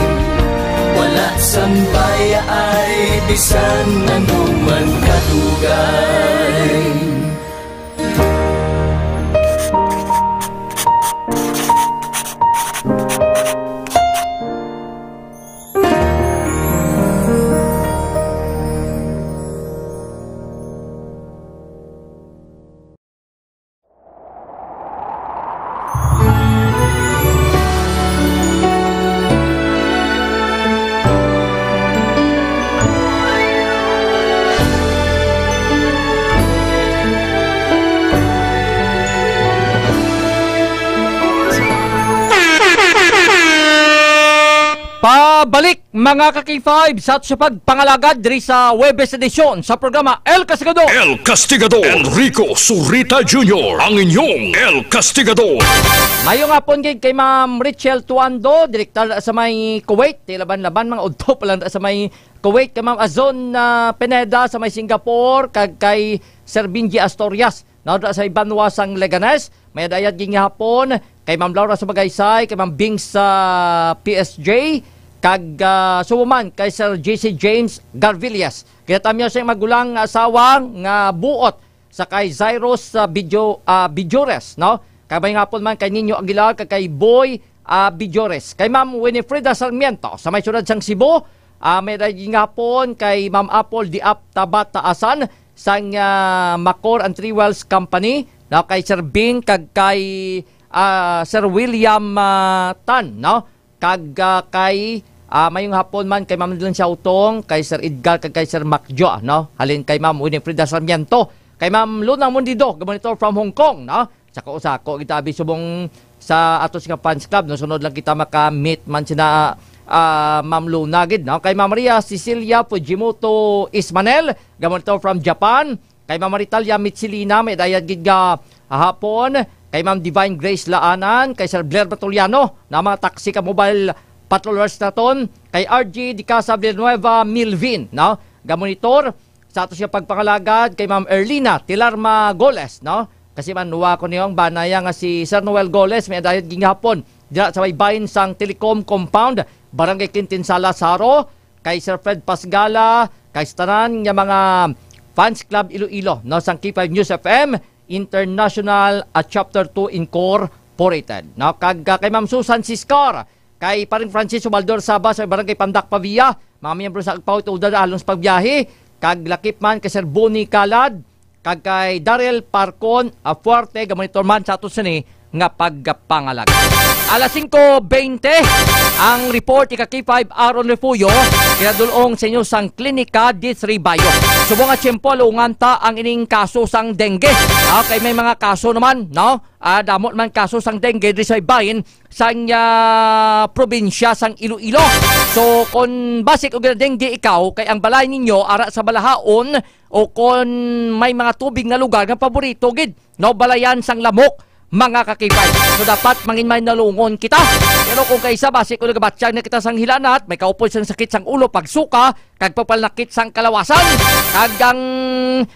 Wala sang bayaay bisan ano man kadugay. Pabalik, mga ka-K five, sa ato sa pagpangalagad diri sa Huwebes edisyon sa programa El Castigador. El Castigador, Enrico Zurita Junior, ang inyong El Castigador. Maayong hapon gid kay Ma'am Richel Tuando, direkta sa may Kuwait, ti laban-laban mga udto pa lang sa may Kuwait, kay Ma'am Azon, ah, Pineda sa may Singapore, kag kay Sir Benji Astorias, na sa may banwa sang Leganes. May adayat gid nga hapon kay Ma'am Laura sa Magaysay, kay Ma'am Bing sa P S J, kag, ah, subo man kay Sir J C James Garvillas. Ginatamyaw sa iyang magulang nga asawa nga buot sa kay Zairos, ah, Bidyo-, ah, Bidjores, no? Kag maayong hapon man kay Ninyo Aguilar kag kay Boy, ah, Bidjores. Kay Ma'am Winifrida Sarmiento sa may siyudad sang Cebu, ah, may adayat gid nga hapon kay Ma'am Apple Diap Tabat Taasan sang, ah, Macor and Three Wells Company, no? Kay Sir Bing kag kay, ah, Sir William, ah, Tan, no? Kag, ah, kay, ah, mayong hapon man kay Ma'am Lilin Siautong, kay Sir Edgar, kag kay Sir Macjo, no? Halin kay Ma'am Winifrida Sarmiento, kay Ma'am Luna Mundido, gamonitor from Hong Kong, no? Sako-sako kita abi subong sa ato nga fans club, no? Sunod lang kita maka-meet man sina, ah, Ma'am Luna gid, no? Kay Ma'am Maria Cecilia Fujimoto Ismanel, gamonitor from Japan. Kay Ma'am Maritalia Mitsilina, may dayat gid nga hapon. Kay Ma'am Divine Grace Laanan, kay Sir Blair Batuliano, na mga taxi ka mobile patrollers naton. Kay R G Dicasa Villanueva Milvin, no? Gamonitor sa ato siya pagpangalagad kay Ma'am Erlina Tilarma Goles, no? Kasi man, nuwa ko niyo ang banaya nga si Sir Noel Goles, may dayat gid nga hapon dira sa may bahin sang Telecom Compound, Barangay Quintin Salas, Jaro, kay Sir Fred Pasgala, kay sa tanan nga mga fans club Iloilo, no, sang K five News F M International at Chapter two Incorporated, no, kag, ah, kay Ma'am Susan Siscar, kay Paring Francis Obaldor Sabas, sa Barangay Pandak Pavia, mga miyembro sa Agpawit Uda, along sa pagbiyahe, kag lakip man kay Sir Boni Calad, kag kay Daryl Parcon, ah, Fuerte, gamonitor man sa ato sini nga pagpangalag. Alas singko bente, ang report ni ka K five Aaron Refugio, kinadulong sa inyo sang Klinika D three Bayo. Subong nga tiyempo, alungan ta ang ining kaso sang dengue. Okay, may mga kaso naman, no? Ah, damo naman kaso sang dengue diri sa bahin sang, ah, probinsya sang Iloilo. So, kung basik og dengue ikaw, kay ang balay ninyo ara sa Balahaon, o kon may mga tubig nga lugar nga paborito gid, no, balayan sang lamok, mga ka-K five. So, dapat mangin may nalungon kita. Pero kung kaisa, basi kung nagabatyag na kita sang hilanat, may kaupod sang sakit sang ulo, pagsuka, kag pagpalnakit sang kalawasan, kag ang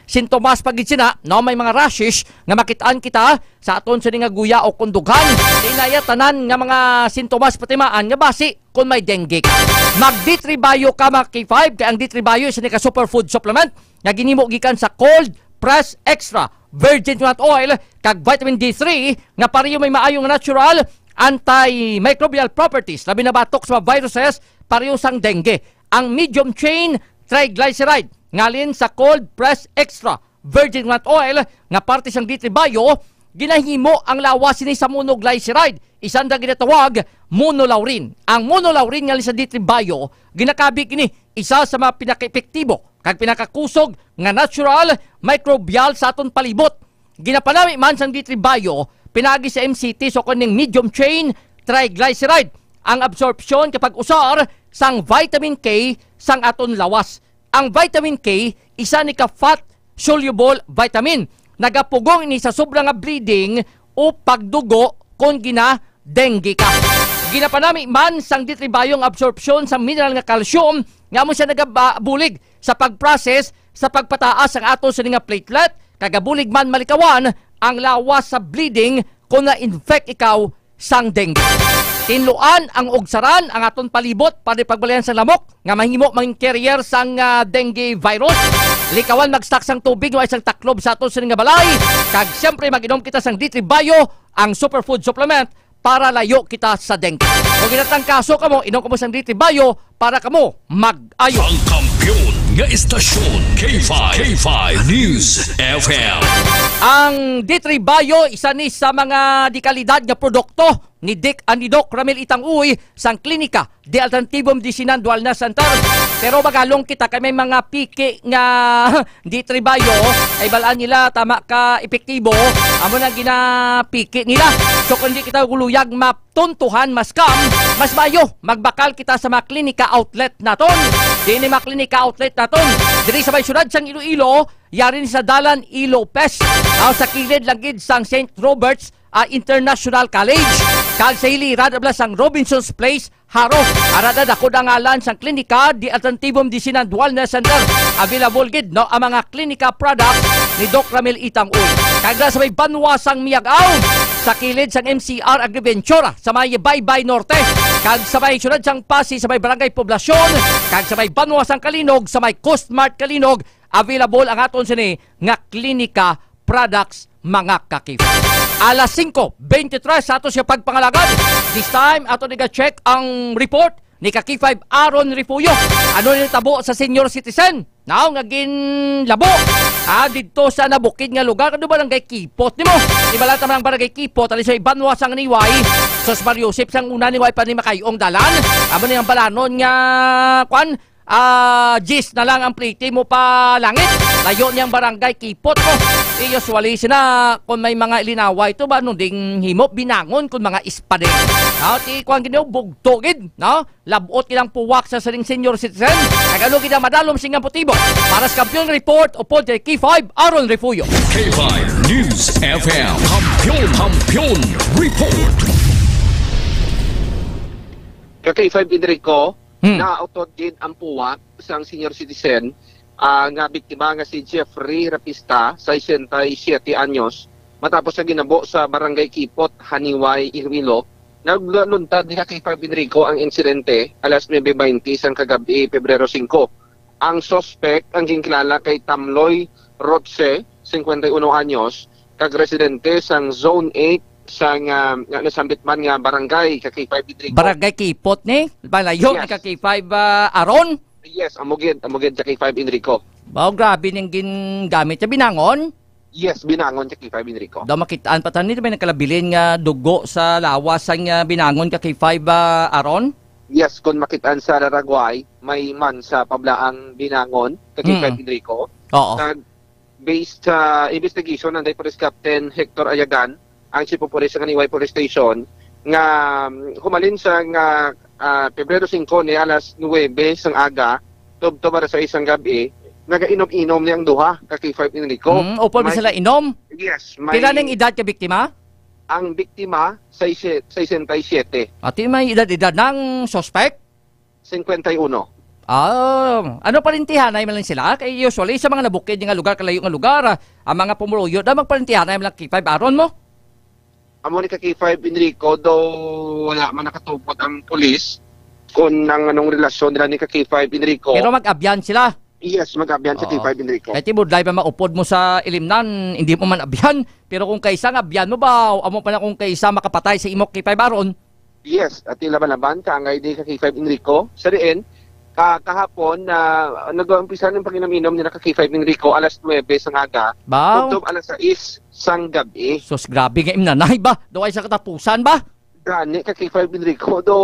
sintomas pa gid sina, no, may mga rashes nga makitaan kita sa aton sini nga guya o kundughan. Di na iya tanan nga mga sintomas patimaan nga basi kung may dengue ka. Mag D three Bio ka, mga K five, kay ang D three Bio isa ni ka superfood supplement nga ginhimo gikan sa cold press extra virgin coconut oil kag vitamin D three nga pareho may maayo nga natural antimicrobial properties, labi na batok sa mga viruses, pareho sang dengue. Ang medium chain triglyceride ngalin sa cold press extra virgin coconut oil nga parte sang D three Bio, ginahimo ang lawas sini sa monoglyceride, isan ra ginatawag monolaurin. Ang monolaurin nga sa D three Bio, ginakabig ini isa sa mga pinakaepektibo kag pinakakusog nga natural microbial sa aton palibot. Ginapanami man sang D three Bio pinaagi sa M C T sa kuning medium chain triglyceride ang absorpsyon kapag usar sang vitamin K sang aton lawas. Ang vitamin K, isa ni ka fat soluble vitamin. Nagapugong ini sa sobra nga bleeding o pagdugo kon gina-dengue ka. Ginapanami man sang D three Bio ang absorpsyon sa mineral nga calcium nga amo siya nagabulig sa pag-process sa pagpataas sang ato sini nga platelet, kag gabulig man malikawan ang lawas sa bleeding kon na-infect ikaw sang dengue. Tinluan ang ugsaran ang aton palibot para pagbalayan sang lamok nga mahimo mangin carrier sang, ah, dengue virus. Likawan mag-stock sang tubig nga isang taklob sa aton sini nga balay. Kag siyempre mag-inom kita sang D three Bio, ang superfood supplement para layo kita sa dengue. Kung ginatangkaso kamo, inom kamo sang D three Bio para kamo mag-ayo. Ang kampiyon nga istasyon, K five, K five News F M. Ang D three Bio, isa ni sa mga dekalidad nga produkto ni Dick, ah, ni Doc Ramil Itang Uy sang Klinika de Alternativo Medicina and Wellness Center. Pero magalong kita kay may mga piki nga D three Bio, ay balaan nila tama ka epektibo, amo na ginapiki nila. So kung di kita guluyag matuntuhan, mas kam, mas bayo, magbakal kita sa mga klinika outlet naton. Di ni mga klinika outlet naton. Diri sa may syudad sang Iloilo, yari ni sa Dalan E. Lopez, ah, sa kilid lang gid sang Saint Robert's, ah, International College, kag sa hiliran abla sang Robinson's Place, Jaro. Ara da, dako da ngalan sang klinika, di Alternativo Medicine and Wellness Center. Available gid, no, ang mga klinika products ni Doc Ramil Itang Uy. Kag sa may banwa sang Miag-ao, sa kilid sang M C R Agriventura, sa may Baybay Norte, kag sa may syudad sang Passi, sa may Barangay Poblacion, kag sa may banwa sang Calinog, sa may Coast Mart Calinog, available ang aton sini nga klinika products, mga ka-K five. Alas singko bente tres sa ato siya pagpangalagad. This time, ato ni check ang report ni ka-K five Aaron Refugio. Ano ni tabo sa senior citizen? Now, nga ginlabo, ah, didto sa nabukid nga lugar, ano, Barangay Kipot nimo? Di ba lang tamang Barangay Kipot, ali sa Ibanwa sang Niway, sus, Mario Joseph sang una ni way pa ni makayong dalan. Amo ni ang balanon nga, kwan, ah, jis na lang ang plete mo pa langit. Layo niyang Barangay Kipot mo. Usually, sina, kung may mga ilinaway to ba, nung ding himo, binangon kung mga ispading. No? Ti, kwan, ginaw, bugto gid, no? Labot ilang puwak sa sining senior citizen. Kag ano gid ang madalom sing motibo? Para sa Kampiyon Report, upod kay K five Aaron Refugio. K five News F M. Kampiyon, Kampiyon Report. Ka K five Enrico, Hmm. nautod gid ang puwak sang senior citizen, ah, nga biktima nga si Jeffrey Rapista, sesenta y siete anyos, matapos sa ginabo sa Barangay Kipot, Haniway, Iloilo. Nagluntad ni K five Enrico ang insidente alas nuebe baynte sang kagab-i, Pebrero singko. Ang suspek ang ginkilala kay Tamloy Rotse, cincuenta y uno anyos, kag residente sang Zone eight sang, ah, nga nasambit man nga barangay, ka K five Enrico. Barangay Kipot ni? Malayo ni Yes. ka K five, ah, Aaron? Yes, amo gid, amo gid ka K five Enrico. Wow, grabe ning gingamit niya. Binangon? Yes, binangon ka K five Enrico. Daw makitaan pa tani may nagkalabilin nga dugo sa lawas sang, ah, binangon ka K five, ah, Aaron? Yes, kung makitaan sa Laragway, may man sa pablaang binangon ka K five Mm. Enrico. Oo. Kag based sa investigation, anday Police Captain Hector Ayagan, ang Chief of Police sa Kaniway Police Station, nga, um, humalin sa nga, ah, Pebrero singko ni alas nuebe sang aga, tubtob alas sais sang gab-i, nagainom-inom ni ang duha ka K five Enrico. Mm, upod man May sila inom? Yes, may Pila ning edad ka biktima? Ang biktima, sais-, sesenta y siete. Ati may edad-edad ng suspect? Cincuenta y uno. Ah, ano, parintihanay man lang sila? Kay usually sa mga nabukid nga lugar, kalayo nga lugar, ah, ang mga pumuluyo na magparintihanay man lang K five Aaron mo? Amo ni ka K five Enrico, daw wala man nakatupot ang pulis kung nang anong relasyon nila ni ka K five Enrico. Pero mag-abyan sila? Yes, mag-abyan sa Oo. K five Enrico. Kay ti budlay pa maupod mo sa ilimnan, hindi mo man abyan. Pero kung kaisa nga abyan mo ba, amo pa na kung kaisa makapatay sa imo K five Aaron. Yes, at laban-laban, kaangay di ka K five Enrico. Sa diin, ka-, kahapon, na nag-umpisa ng panginom-inom ni ka K five Enrico alas nuebe sang aga. Baw. Tubtob alas sais sang gabi. Sus, grabe nga imnanay ba? Daw ay sa katapusan ba? Gani ka K five Enrico, do,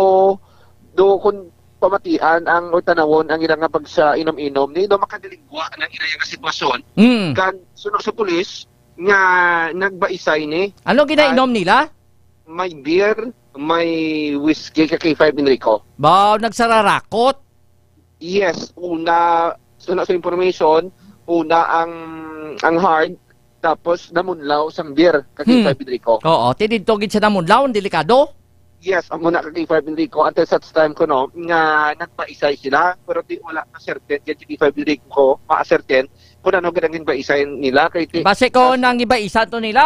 do kung pamatian ang o tanawon ang ila nga pagsa inom-inom, ni do makadiligwa ang ila nga sitwasyon. Mm. Kan suno sa pulis nga nagbaisay ni. Ano ginainom Ay, nila? May beer, may whiskey ka K five Enrico. Baw, nagsararakot? Yes, una, suno sa information, una ang, ang hard, tapos namunlaw sang beer ka K five Hmm. Enrico. Oo, ti didto gid siya namunlaw, ang delikado. Yes, amo na ka K five Enrico. Until such time ko, no, nga nagpaisay sila, pero di wala pa certain gid si K five Enrico ko, ma-certain kung ano gid ang ginpaisay nila. Kay ti-, Base ko tas nang iba isa to nila,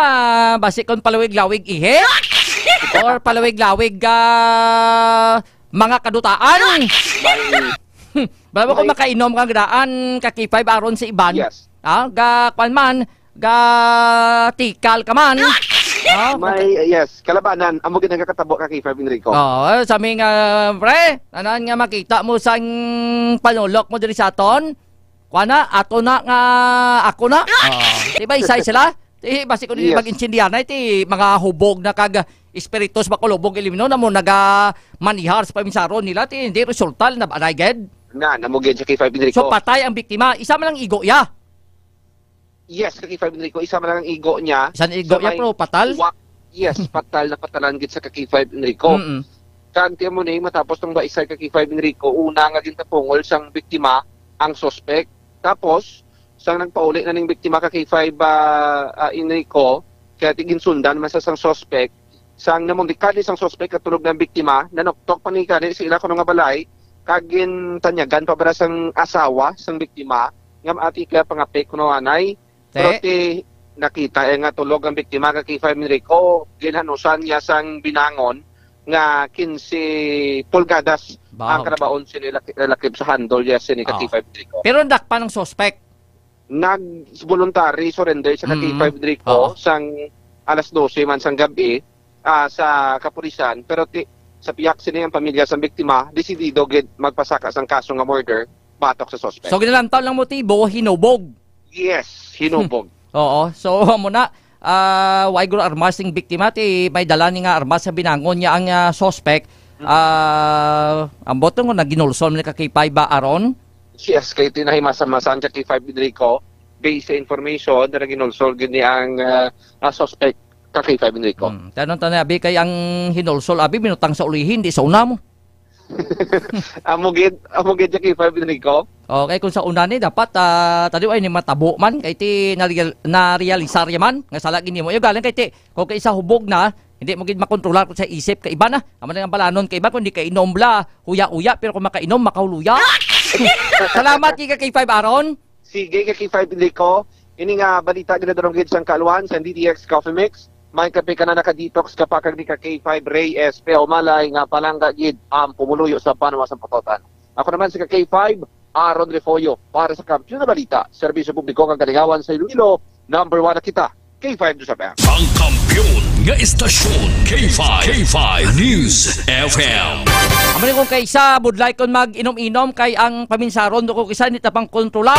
base kon palawig-lawig ihi or palawig-lawig, ah, mga kadutaan. May Bala ko May makainom kang daan ka K five aron sa iban. Yes. Ah, ga, kwan man, ga tikal ka man. Ah, May, yes, kalabanan. Amo gid nagakatabo ka K five Enrico. Oo, sa aming, ah, pre, tanan nga makita mo sang panulok mo diri sa aton. Kwan na, ato na nga, ako na. Oo. Di ba, isay sila? Di, basi ko di Yes. mag-intindihan na, ti mga hubog na kag espiritus makulubog ilimnon na mo naga manihar sa pamisaron nila, ti hindi resulta na ba, ged? Na, namo gid sa K five Enrico. So, patay ang biktima. Isa man ang igo iya. Yes, ka K five Enrico, isa man lang ang igo niya. Isa ang igo Sa niya, may pero patal? uwak. Yes, patal na patalan gid sa ka K five Enrico. Mm-mm. Kag ti mo ni, matapos tong baisay ka K five Enrico, una nga gintapungol sang biktima ang suspect. Tapos, sang nagpauli na ning biktima ka K five, ah, ah, Enrico, kaya ti ginsundan man sa sang suspect, sang namundikali sang suspect katulog ng biktima, nanuktok pa ni kani sa ila kuno nga balay, kag gintanyagan pa bala sang asawa sang biktima, nga maati ka pangapik kuno anay. Pero Te? ti nakita eh nga tulog ang biktima ka K five Enrico, ginhanusan niya sang binangon nga quince pulgadas Bawag. ang karabaon sini laki-, lakip sa handle niya sini ka Oo. K five Enrico. Pero nadakpan ang suspect? Nag-voluntary surrender sa ka Mm. K five Enrico Oo. sang alas dose man sang gabi, ah, sa kapulisan, pero ti-, sa piyak sini ang pamilya sang biktima, desidido gid magpasaka sang kaso nga murder. batok sa suspect. So, ginalantaw lang motibo, hinubog. Yes, hinubog. Oo. So, amo na, ah, way guro armas sing biktima, ti may dala ni nga armas sa binangon niya ang, ah, suspect. Mm. Ah, ambot nga naginulsol ni ka K five ba, Aaron? Yes, kay tinahimasa-masan ka K five Enrico. Based sa information na naginulsol gid ni ang, ah, ah, suspect ka K five Enrico. Hmm. Tanong, tanong, abi, kay ang hinulsol, abi, binutang sa ulihi, hindi sa una mo. Amo gid, amo gid, Jackie Five Enrico. Okay, kung sa una ni, dapat, ah, tadi ay ni matabo man, kay ti nareal-, narealisar ya man, nga sala gid nimo. Yung galing kay ti, kung kay isa hubog na, hindi mo gid makontrolar kung sa isip ka iba na. Amo na ang balanon kay iba, kung di ka inom bla, huya-huya, pero kung makainom, makahuluya. Salamat, Kika K five Aaron. Sige, ka K five Enrico. Ini nga balita ginadulong gid sang kaaluhan sang D T X Coffee Mix. May kape ka na naka-detox ka pa kag ni ka K five Ray S P Umalay nga palangga gid ang pumuluyo sa banwa sa Pototan. Ako naman si ka K five, Aaron Refollo, para sa Kampiyon na Balita, Serbisyo Publiko kag Kalingawan sa Iloilo, number one na kita. K five News F M. Ang kampiyon nga istasyon, K five, K five News F M. Amo ni kung kaisa, budlay kon mag-inom-inom kay ang paminsaron do ko kisa ni tapang kontrolar,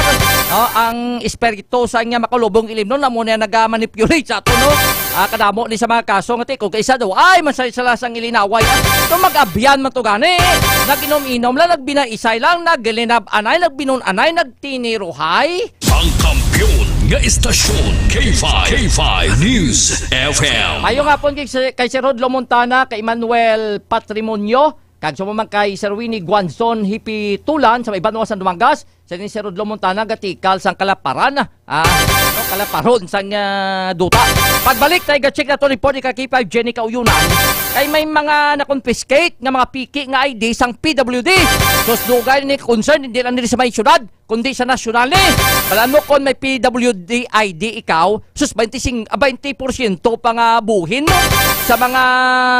no, ang espiritu sa nga makalubong ilimnon, amo na nagamanipulate sa ato, no? Ah, kadamo ni sa mga kaso nga ti, kung kaisa daw, ay, masay sila sang ilinaway. Ito mag-abyan man to gani. Nag-inom-inom lang, nagbinaisay lang, naglinab-anay, nagbinun-anay, nagtiniruhay. Ang kampiyon nga istasyon, K five, K five News F M. Maayong hapon kay, kay Sir Rodlo Montana, kay Emmanuel Patrimonio, kag sa mga kay Sir Winnie Guanzon Hipitulan sa may banwa sang Dumangas, sa ni Sir Rodlo Montana, gatikal sang Kalaparan, ah, no, Kalaparon sang, ah, duta. Pagbalik tayo, ga-check na to report ni ka K five Jenny Kauyunan. Kay may mga na-confiscate nga mga piki nga I D sang P W D. Sus, dugay ni concern, hindi lang diri sa may syudad, kundi sa nasyonal ni. Balaan mo kon may P W D I D ikaw, sus, twenty-five, ah, twenty porsyento pa nga buhin mo sa mga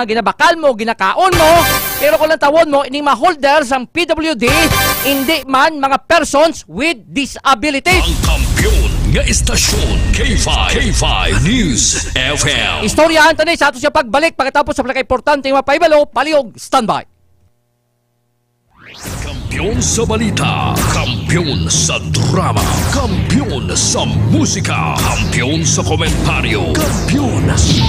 ginabakal mo, ginakaon mo. Pero kung lantawon mo, ining mga holder sang P W D, hindi man mga persons with disability. Ang kampiyon nga istasyon, K five, K five News F M. Istoryahan ta ni sa ato siya pagbalik pagkatapos sa pinakaimportante nga mapahibalo, palihog, standby. Kampiyon sa balita, kampiyon sa drama, kampiyon sa musika, kampiyon sa komentaryo, kampiyon sa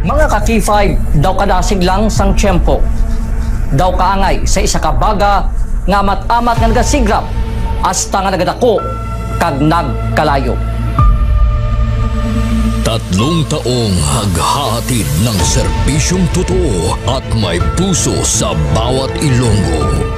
Mga ka-K five, daw kadasig lang sang tiyempo, daw kaangay sa isa ka baga nga amat-amat nga nagasigrap hasta nga nagadako kag nagkalayo. Tatlong taong naghahatid ng serbisyong totoo at may puso sa bawat Ilonggo.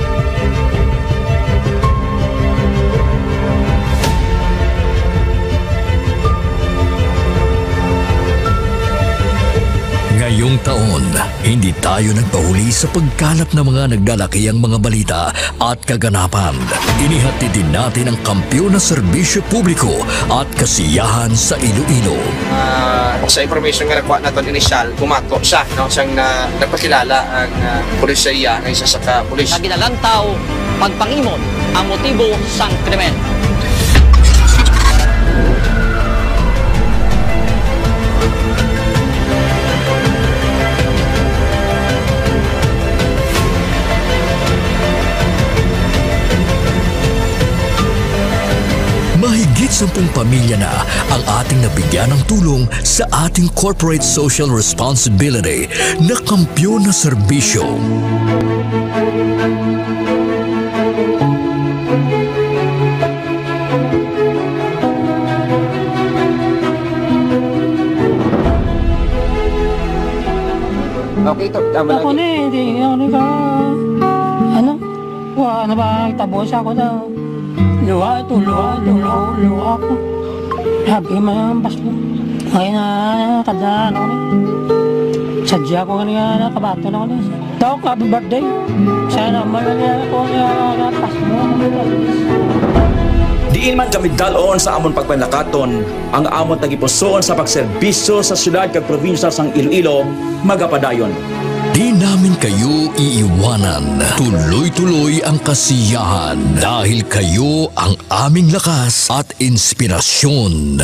Ngayong taon, hindi tayo nagpahuli sa pagkalap ng mga naglalakihang mga balita at kaganapan. Inihatid din natin ang kampiyon na serbisyo publiko at kasiyahan sa Iloilo. Ah, sa information nga nakuha naton initial, bumato siya, no, siyang na, nagpakilala ang, ah, pulis sa iya, ang isa sa ka pulis. Nga ginalantaw, pagpangimot ang motibo sang krimen. Mahigit sampung pamilya na ang ating nabigyan ng tulong sa ating corporate social responsibility na kampiyon na serbisyo. Okay, to, tama Ako lang. Ni, hindi, ano ka, ano? Wa, ano ba, tabo siya ko daw. Luha ito, luha ito, luha, luha ko. Sabi ko, "Mayroon ang Pasko." Ngayon na, kada ano ni. Sadya ko nga niya, nakabato na ko ni. Dok, happy birthday. Sana malala ko nga, nga Pasko. Diin man kami dalon sa amon pagpanlakaton, ang amon tagipusoon sa pagserbisyo sa syudad kag probinsya sang Iloilo, magapadayon. Di namin kayo iiwanan. Tuloy-tuloy ang kasiyahan dahil kayo ang aming lakas at inspirasyon.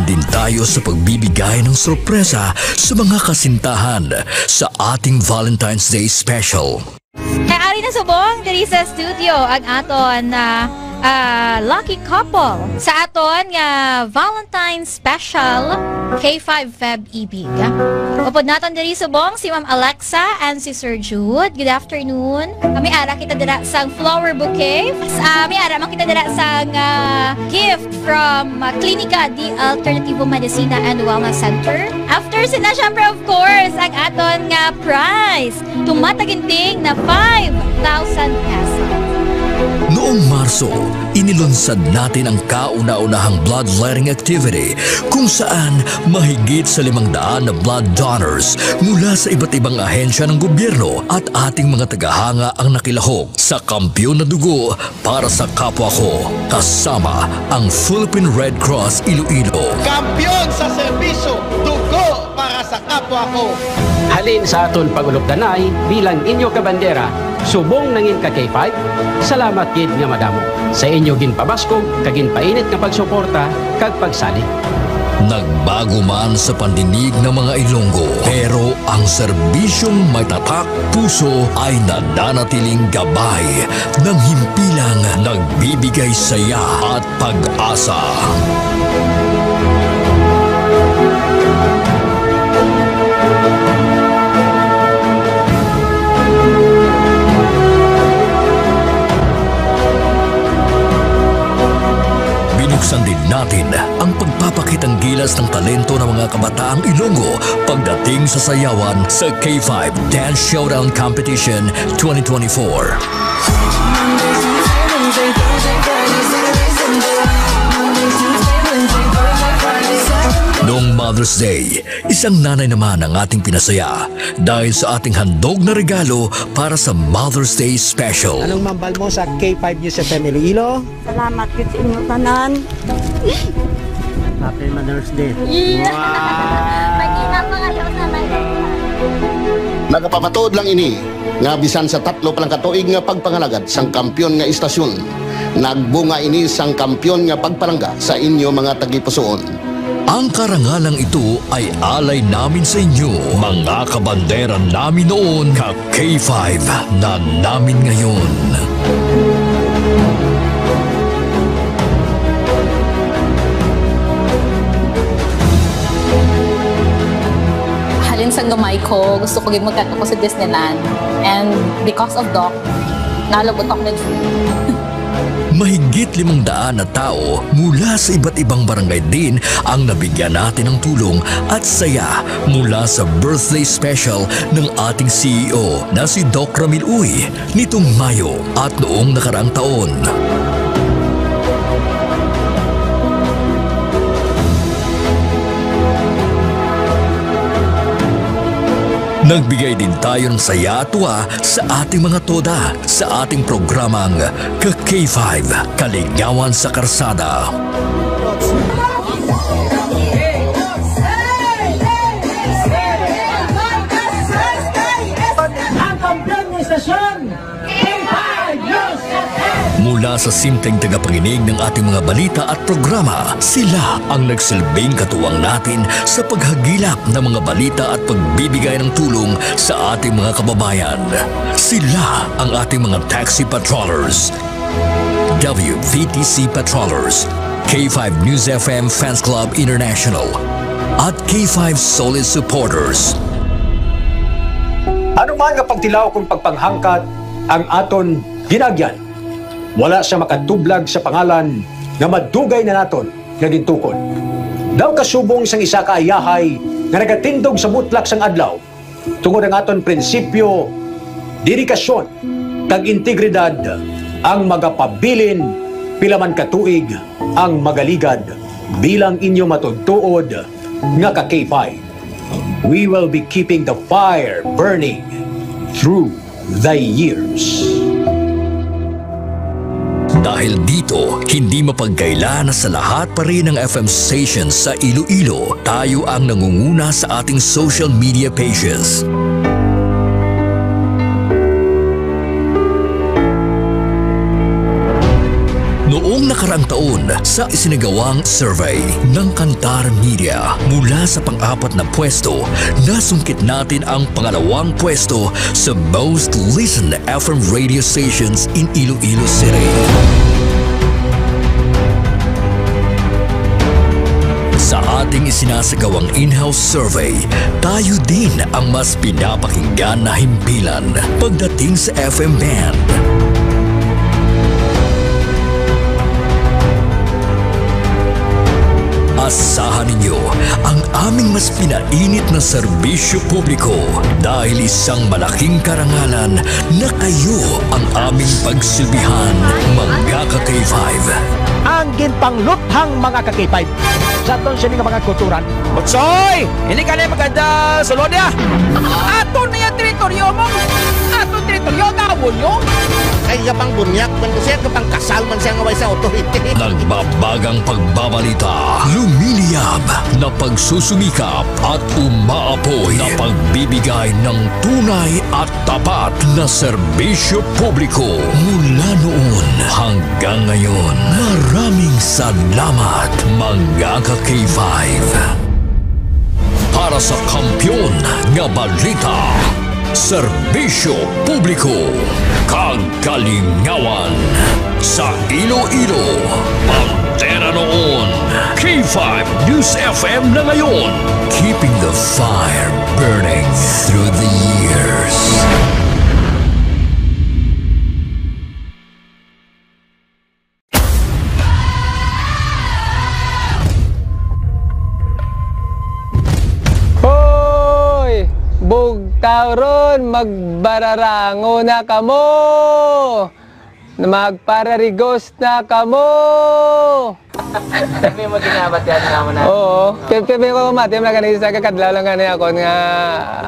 Din tayo sa pagbibigay ng sorpresa sa mga kasintahan sa ating Valentine's Day special. Kay ari na subong diri sa studio ang aton, ah, ah, lucky couple sa aton nga Valentine's Special, K five Feb Ibig. Upod naton diri subong si Ma'am Alexa and si Sir Jude. Good afternoon. Kami ara kita dira sang flower bouquet. Ah, may ara man kita dira sang, ah, gift from, ah, Klinika di Alternativo Medicina and Wellness Center. After sina, syempre, of course, ang aton nga prize. Tumataginting na five thousand pesos. Noong Marso, inilunsad natin ang kauna-unahang bloodletting activity kung saan mahigit sa limang daan na blood donors mula sa iba't ibang ahensya ng gobyerno at ating mga tagahanga ang nakilahok sa Kampiyon na Dugo para sa Kapwa Ko, kasama ang Philippine Red Cross Iloilo. Kampiyon sa serbisyo, dugo para sa kapwa ko. Halin sa aton pag-ulupdanay bilang inyo kabandera, subong nangin ka K five, salamat gid nga madamo sa inyo ginpabaskog kag ginpainit nga pagsuporta kag pagsalig. Nagbago man sa pandinig ng mga Ilonggo, pero ang serbisyong may tatak puso ay nananatiling gabay ng himpilang nagbibigay saya at pag-asa. Binuksan din natin ang pagpapakitang gilas ng talento ng mga kabataang Ilonggo pagdating sa sayawan sa K five Dance Showdown Competition twenty twenty-four. Noong Mother's Day, isang nanay naman ang ating pinasaya dahil sa ating handog na regalo para sa Mother's Day Special. Anong mambal mo sa K five News F M Iloilo? Salamat gid sa inyo tanan. Happy Mother's Day. Iya. Wow! Pag-ina pa kayo sa may Nagapamatuod lang ini nga bisan sa tatlo pa lang ka tuig nga pagpangalagad sang kampiyon nga istasyon, nagbunga ini sang kampiyon nga pagpalangga sa inyo mga tagipusoon. Ang karangalang ito ay alay namin sa inyo, mga kabandera namin noon, ka K five na namin ngayon. Halin sang gamay ko, gusto ko gid magkadto ko sa Disneyland. And because of Doc, nalabot ako na. Mahigit limang daan na tao mula sa iba't ibang barangay din ang nabigyan natin ng tulong at saya mula sa birthday special ng ating C E O na si Doc Ramil Uy nitong Mayo at noong nakaraang taon. Nagbigay din tayo ng saya at tuwa sa ating mga toda sa ating programang Ka K five, Kaligawan sa Karsada. Ang kampiyon ng istasyon, K five News F M. Mula sa simpleng tagapanginig ng ating mga balita at programa, sila ang nagsilbing katuwang natin sa paghagilap ng mga balita at pagbibigay ng tulong sa ating mga kababayan. Sila ang ating mga taxi patrollers, W V T C patrollers, K five News F M Fans Club International, at K five Solid Supporters. Ano man nga pagtilaw kon pagpanghangkat ang aton ginaagyan, wala sia makatublag sa pangalan nga madugay na naton nga gintukod. Daw kasubong sang isa ka ayahay nga nagatindog sa mutlak sang adlaw, tungod ang aton prinsipyo, dedikasyon, kag integridad ang magapabilin pila man ka tuig ang magaligad bilang inyo matuod-tuod nga ka K five. We will be keeping the fire burning through the years. Dahil dito, hindi mapagkaila na sa lahat pa rin ng F M stations sa Iloilo, tayo ang nangunguna sa ating social media pages. Noong nakaraang taon sa isinagawang survey ng Kantar Media. Mula sa pang-apat na pwesto, nasungkit natin ang pangalawang pwesto sa most listened F M radio stations in Iloilo City. Sa ating isinasagawang in-house survey, tayo din ang mas pinapakinggan na himpilan pagdating sa F M band. Asahan ninyo ang aming mas pinainit na serbisyo publiko dahil isang malaking karangalan na kayo ang aming pagsilbihan, mga ka-K five. Ang ginpangluthang mga ka-K five. Sa aton sini nga mga kulturan. Butsoy! Hindi ka na maganda sulod niya. Ato na yung teritoryo mo. Ato teritoryo, gawon nyo. Ay, kapang bunyak man ko siya, kapang kasal man siya nga way sa authority. Nagbabagang pagbabalita, lumiliyab na pagsusumikap at umaapoy na pagbibigay ng tunay at tapat na serbisyo publiko mula noon hanggang ngayon. Maraming salamat, mga ka-K five. Para sa kampiyon nga balita, serbisyo publiko, kag kalingawan sa Iloilo, bandera noon, K five News F M na ngayon. Keeping the fire burning through the years. Hoy! Bugtaw ron, magbararango na kamo! Magpararigos na kamo! Kami mo ginabatian nga mo na. Oo. Kaya, kaya ko mati, mga kanisa, kakadlaw lang gani ako nga,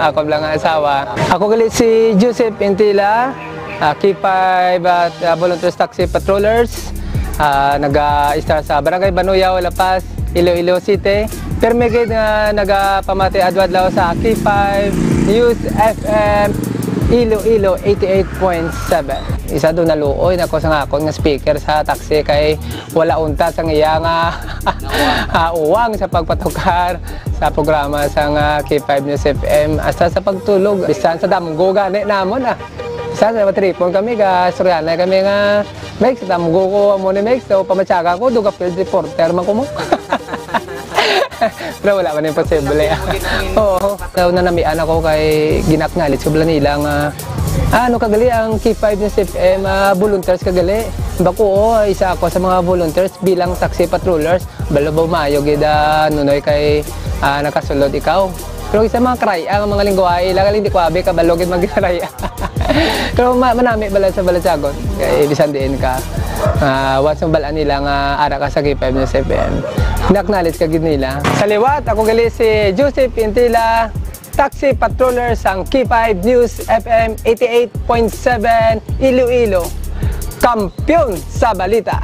ako lang nga asawa. Ako gali si Joseph Intila, ah, K five at, ah, Volunteers Taxi Patrollers. Ah, naga-start sa Barangay Banuyaw, La Paz, Iloilo City. Permi gid nga nagapamati adlaw-adlaw sa K five News F M Iloilo eighty-eight point seven. Isa do naluoy na ko sa akon nga speaker sa taxi kay wala unta sang iya nga, ah, uwang sa pagpatukar sa programa sang, ah, K five News F M. Hasta sa pagtulog, bisan sa damgo gani namon, ah. Bisan sa matripon kami, ga istoryahanay kami nga, "Mex, damgo ko amo ni Mex, so pamatyaga ko, duga field reporter man ko mo." Pero wala man imposible. Oo. Daw nanamian ako kay gin-acknowledge ko bala nila nga, "Ah, ano ka gali ang K five News F M, ah, volunteers ka gali?" Bako, oo, isa ako sa mga volunteers bilang taxi patrollers. Balo ba maayo gid, ah, Nunoy, kay, ah, nakasulod ikaw? Pero isa mga karay-a nga mga lingwahe, ila gali hindi ko abi kabalo gid magkaray-a. Pero ma-, manami bala sa balatyagon. Kay bisan diin ka, ah, once mabal-an nila nga ara ka sa K five News F M, na-acknowledge ka gid nila. Sa liwat, ako gali si Joseph Intila, taxi patroller sang K five News F M eighty-eight point seven Iloilo, kampiyon sa balita.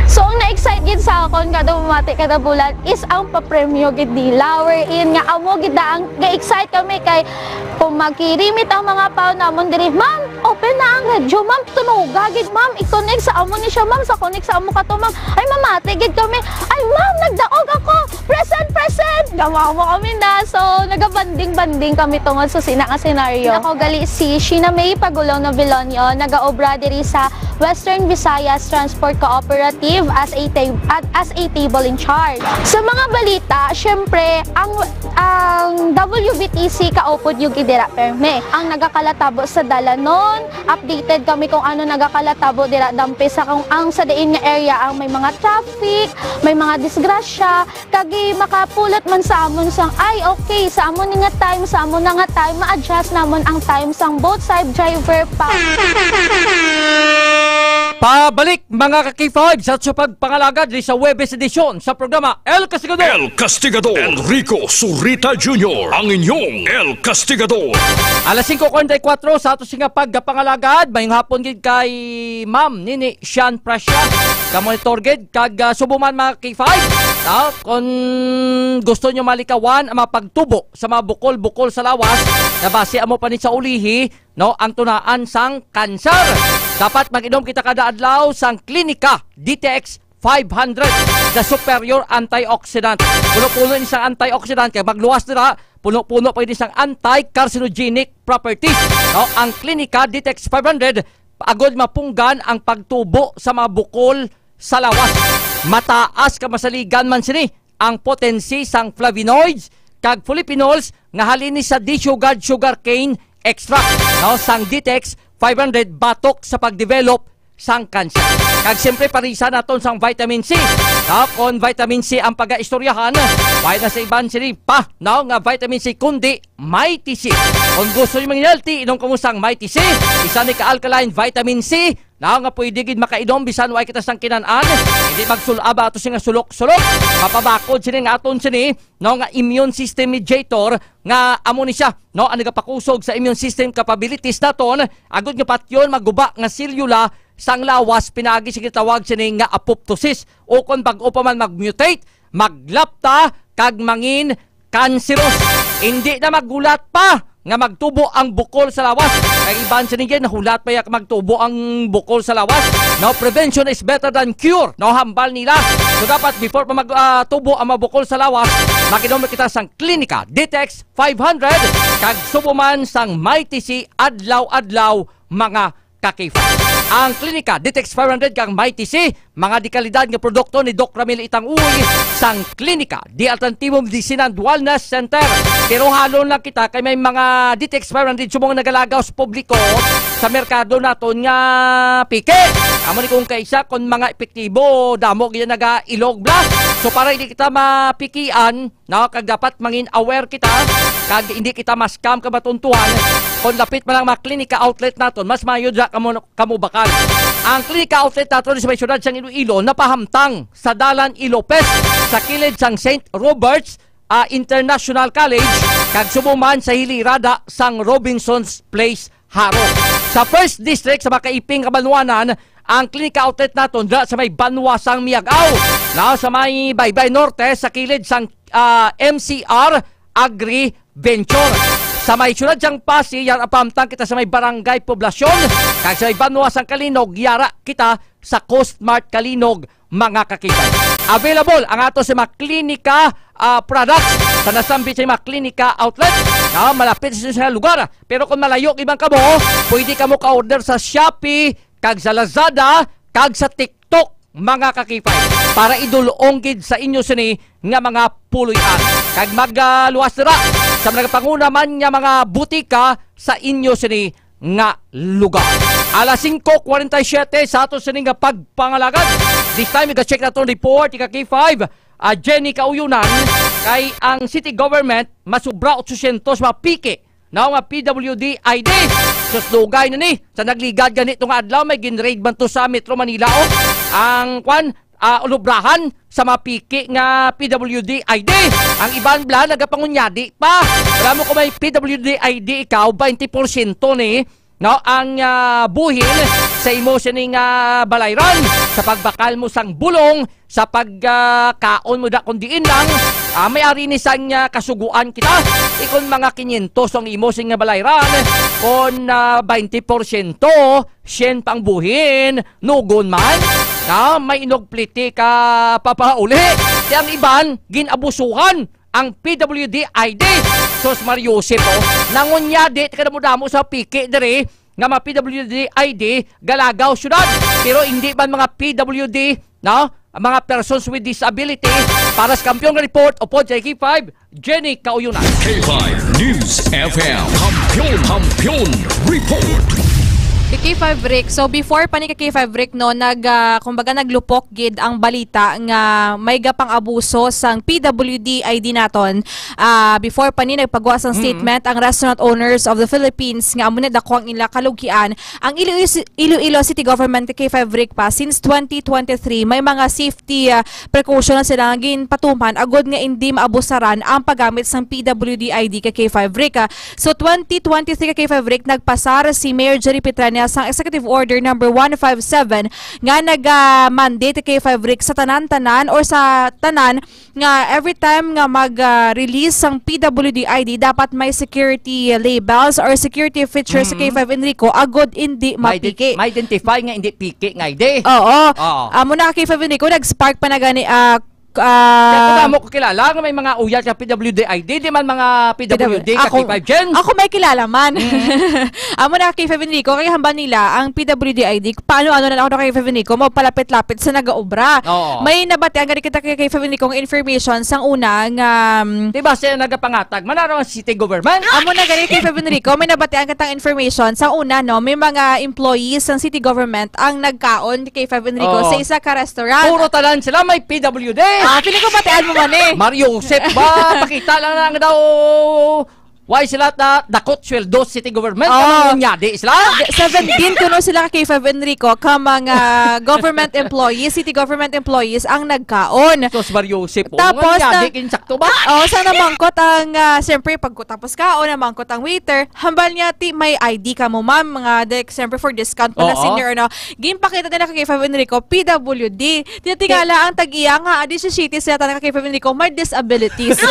So, ang na-excite gid sa akon kada bumati kada bulan is ang papremyo gid nila, wherein nga amo gid na ang ga-excite kami kay kung magkirimit ang mga pao namon diri, "Ma'am, open na ang radyo, ma'am, tunoga gid, ma'am, i-connect sa amo ni siya, ma'am, sa connect sa amo ka to, ma'am." Ay, mamati gid kami, "Ay, ma'am, nagdaog ako, present, present!" Gamawa kami na. So, nagabanding-banding kami tungod sa sina nga senaryo. Ako gali si Sheena May Pagulong Novilonio, nagaobra diri sa Western Visayas Transport Cooperative as a ta-, at as a table in charge. Sa mga balita, syempre, ang, ang W V T C kaupod yung gidira perme. Ang nagakalatabo sa dalanon, updated kami kung ano nagakalatabo dira dampe sa kung ang sa diin nga area ang may mga traffic, may mga disgrasya, kag makapulat man sa amon sang, "Ay, okay, sa amon ni nga time, sa amon na nga time, ma-adjust namon ang time sang both side driver pa." Pabalik, mga ka-K five, sa, sa pagpangalagad diri sa Huwebes edisyon sa programa El Castigador. El Castigador. Enrico Zurita Junior, ang inyong El Castigador. Alas singko kuwarenta y kuwatro sa ato sing pagpangalagad. Mayong hapon gid kay Ma'am Nini Sian Prasya. Kamonitor gid kag, ah, subo man, mga K five. No? Kung gusto nyo malikawan ang mga pagtubo sa mga bukol-bukol sa lawas, na basi amo pa ni sa ulihi, no, ang tunaan sang kanser. Dapat mag-inom kita kada adlaw sang Klinika D T X five hundred, the superior antioxidant. Puno-puno ni sang antioxidant, kay magluwas dira, puno-puno pa ini sang anti-carcinogenic properties. No, ang Klinika D T X five hundred, agod mapunggan ang pagtubo sa mga bukol sa lawas. Mataas ka masaligan man sini ang potency sang flavonoids kag polyphenols nga halin ni sa desugared sugarcane extract, no, sang D T X five hundred batok sa pagdevelop sang kanser. Kag siyempre, parisan naton sang vitamin C. No, kon vitamin C ang pagaistoryahan, wala na sa iban sini pa, no, nga vitamin C, kundi Mighty C. Kung gusto niyo maging healthy, inom kamo sang Mighty C. Isa ni ka alkaline vitamin C, no, nga pwede gid makainom bisan way kita sang kinan-an. Hindi magsul-aba ato sing sulok-sulok. Mapabakod sini nga aton sini, no, nga immune system mediator nga amo ni siya, no, ang nagapakusog sa immune system capabilities naton, agod nga patyon maguba nga selula sang lawas, pinaagi sa ginatawag sini nga apoptosis, o kon bag-o pa man mag-mutate, maglapta kag mangin cancerous. Hindi na maghulat pa nga magtubo ang bukol sa lawas. Kay iban sini, nahulat pa ya magtubo ang bukol sa lawas. No, prevention is better than cure. No, hambal nila. So dapat before pa mag ah, tubo ang mga bukol sa lawas, mag-inom kita sang Klinika D T X five hundred kag subo man sang Mighty C adlaw-adlaw, mga ka-K five. Ang Klinika D T X five hundred kag Mighty C, mga dekalidad nga produkto ni Doc Ramil Itang Uy sang Klinika de Alternativo Medicina and Wellness Center. Pero halon lang kita kay may mga D T X five hundred subong nagalagaw sa publiko sa merkado naton nga piki. Amo ni kung kaisa kon mga epektibo, damo gid nagailog bla. So para hindi kita mapikian, no, kag dapat mangin aware kita, kag hindi kita ma-scam kag matuntuhan. Kon lapit man ang mga klinika outlet naton, mas maayo dira kamo, kamo bakal. Ang klinika outlet naton sa may siyudad sang Iloilo napahamtang sa Dalan Ilopez, sa kilid sang Saint Robert's, ah, International College, kag subong man sa hilirada sang Robinson's Place, Jaro. Sa First District, sa Makaiping, Kabanwanan, ang klinika outlet naton dira sa may banwa sang Miag-ao, na sa may Baybay Norte, sa kilid sang, ah, M C R Agri Venture. Sa may siyudad sang Passi, yara pahamtang kita sa may Barangay Poblacion, kag sa may banwa sang Calinog, yara kita sa Coast Mart Calinog, mga ka-K five. Available ang ato sa mga klinika, ah, products sa nasambit sa mga klinika outlet na malapit sa inyong lugar. Pero kung malayo gid man kamo, pwede kamo ka-order sa Shopee, kag sa Lazada, kag sa TikTok, mga ka-K five, para idulong gid sa inyo sini nga mga puloy-an. Kag magluwas dira sa nagapanguna man nga mga butika sa inyo sini nga lugar. Alas singko kuwarenta y siyete sa ato sini nga pagpangalagad. This time, iga-check naton report, ika-K five, ah, Jenny Kauyunan, kay ang city government masubra otsosyentos mga piki, no, nga P W D I D. Sus, dugay na ni. Sa nagligad gani to nga adlaw, may gin-raid man to sa Metro Manila, oh. Ang, kwan, ah, ulubrahan sa mga piki nga P W D I D. Ang iban bla nagapangunyadi pa. Alam mo, kung may P W D I D ikaw, twenty porsyento ni, no, ang, ah, buhin sa imo sining, ah, balayran, sa pagbakal mo sang bulong, sa pag, ah, kaon mo da kung diin lang, ah, may ari ni sang, ah, kasuguan kita. Ikon mga kinyentos ang imo sing balayran, kon, ah, twenty porsyento, syen pa ang buhin, nugon man, na may inugpliti ka papauli. Ti ang iban, ginabusuhan ang P W D I D. Sus, Mario Joseph, oh. Nangunya, di ka damo-damo sa piki diri nga mga P W D I D, galagaw syudad, pero hindi man mga P W D, no? Ang mga persons with disability. Para sa Kampiyon Report, upod sa K five, Jenny Kauyunan. K five News F M. Kampiyon, Kampiyon Report. Kay K five Rick, so before pa ni kay K five Rick, no, nag, ah, kumbaga naglupok gid ang balita nga may gapang-abuso sang P W D I D naton. Ah, before pa ni nagpagawa sang Mm. statement ang Restaurant Owners of the Philippines nga amo na dako ang ila kalugian. Ang Iloilo, Iloilo City Government kay K five Rick pa, since twenty twenty-three, may mga safety, ah, precaution na sila nga ginpatuman agud nga indi maabusaran ang paggamit sang P W D I D kay K five Rick, ah. So, twenty twenty-three kay K five Rick, nagpasar si Mayor Jerry Petrani niya sang Executive Order number one five seven nga naga-mandate kay K five Rico sa tanan-tanan or sa tanan nga every time nga mag, ah, release sang P W D I D, dapat may security labels or security features sa Mm-hmm. K five Enrico agod hindi Ma-ident-, mapiki. ma-identify nga hindi piki nga I D. Oo. Oo. Amo na, K five Enrico, nag-spark pa na gani, ah, Kaya ah, kung damo ko kilala nga may mga uyat ka P W D I D, di man mga P W D ka Ako, K five Gen. ako may kilala man. Mm. Amo na, K five Enrico, kay hambal nila ang P W D I D, paano ano na ako na kay K five Enrico, mapalapit-lapit sa nagaobra. Oo. May nabatian gani kita kay K five Enrico nga information sang una nga, um, Di ba siya nagapangatag? Manaro ang city government? Amo na gani, K five Enrico, may nabatian ka tang information. Sa una, no, may mga employees ng city government ang nagkaon kay K five Enrico Oo. sa isa ka restaurant. Puro tanan sila may P W D. Ah, feeling ko batian mo man eh. Mario Joseph ba? Pakita lang lang daw. Why sila ta dakot sweldo city government? Oo. Kanang unyadi sila? Seventeen kuno sila ka K five Enrico ka mga government employees, city government employees ang nagkaon. Sus, Mario Joseph, oh. Tapos, Nga na- di kinsakto ba? Oh, sa namangkot ang, ah, siyempre, pagkutapos ka, o namangkot ang waiter, hambal niya, "Ti, may I D ka mo, ma'am?" Mga, like, siyempre, for discount pala, Oo. senior, ano. Ginpakita nila kay K five Enrico, P W D. Tinatingala ang tag-iya nga, ah, disisiyete sila tanan ka K five Enrico, may disabilities.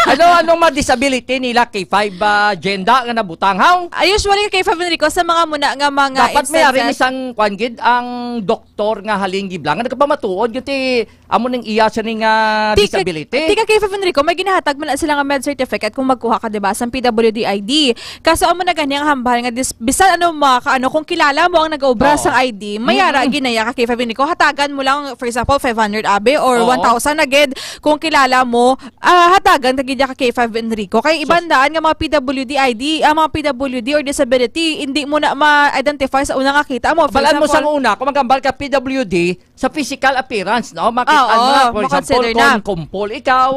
Ano, anong mga disability nila K five, ah, Jenda nga nabutang, haw? Ah, usually, K five Enrico, sa mga muna nga mga Dapat may ari instances. Isang, kwan gid, ang doktor nga halin gibla nga nagapamatuod, yun ti, amo ning iya siya ning, ah, Tika, disability. tika kay Fef Enrico, may ginahatag man na sila nga med certificate kung magkuha ka, di ba, sa P W D I D. Kaso amo na gani ang hambal nga dis-, bisan ano mga ka-, ano, kung kilala mo ang nag-obra Oo. sa I D, may ara Mm-mm. ginaya ka kay Fef Enrico, hatagan mo lang, for example, five hundred abi or Oo. one thousand na gid. Kung kilala mo, ah, hatagan ta gid ka kay Fef Enrico. Kay So, iban daan nga mga P W D I D, ang mga P W D or disability, hindi mo na ma-identify sa una nga kita mo. For Balaan mo example, sang una, kung maghambal ka P W D, sa physical appearance, no? Makit-an Oo, mo na, for example, makonsider na. Kung kumpol ikaw,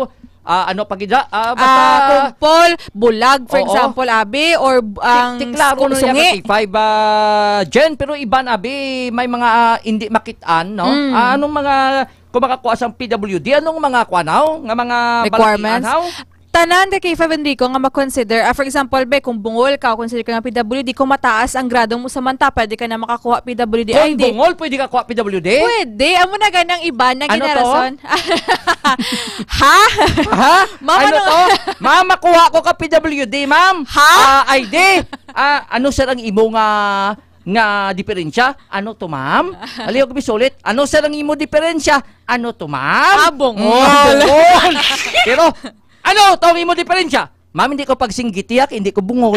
ah, ano pa gid, ah, basta Ah, kumpol, bulag, for Oo. example, abi, or Ti-, ang ti klaro no, sungi. Yung five, ah, Jen, pero iban, abi, may mga, ah, hindi makit-an, no? Mm. Ah, anong mga, kung makakuha sang P W D, anong mga kuan, haw? Nga mga Requirements? balakian, haw? Tanan ka kay Fef Enrico nga ma-consider. Ah, for example, be, kung bungol ka, consider ka nga P W D, kung mataas ang grado mo sa manta, pwede ka na makakuha P W D Kung I D. bungol, pwede ka kuha P W D? Pwede. Amo na ganang iba na Ano to? ginarason. Ha? Ha? Ma'am, Ano ano? to? Ma'am, makuha ko ka P W D, ma'am. Ha? Ah, I D. Ah, ano, sir, ang imo nga, nga diferensya? Ano to, ma'am? Aliw ko bisulit. Ano, sir, ang imo diferensya? Ano to, ma'am? Ah, bungol. Mm, bungol. Pero, ano to ang imo diferensya? Ma'am, hindi ko pagsinggiti, ah, hindi ko bungol.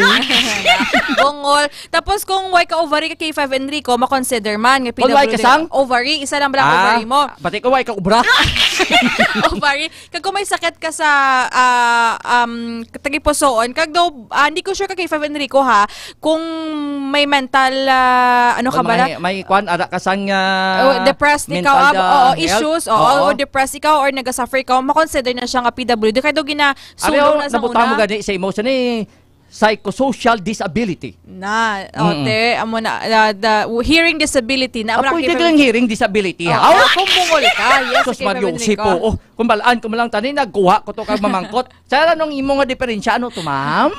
Bungol. Tapos kung way ka ovary ka kay Fef Enrico, ma-consider man nga Kung way ka P W D sang? Ovary, isa lang bala Ah, ovary mo. Pati ko way ka obra. Ovary. Kag kung may sakit ka sa, ah, um, tagipusoon, kag daw, ah, hindi ko sure ka kay Fef Enrico ha, kung may mental, ah, ano ka Kung bala? may, may kwan, ara ka sang, ah, Oh, depressed mental, ikaw, ah, ah, oo, health. issues, oo, Oo. or depressed ikaw, or nagasuffer ikaw, ma-consider na siya nga P W D. Kaya daw gina-, Ari, Sulong oh, na sa nabutang mo una. gani sa imo, sa ni psychosocial disability. Na, Mm. ote, amo na, ah, the hearing disability na, amo na Apoy, kay di Fem- lang hearing disability, Oh, ha? oh, kung bungol ka, yes, Sus, kay Mario, Fem si Enrico. po, oh, kung balaan ko man lang tani, nagkuha ko to kag mamangkot. Sir, anong imo nga diferensya? Ano to, ma'am?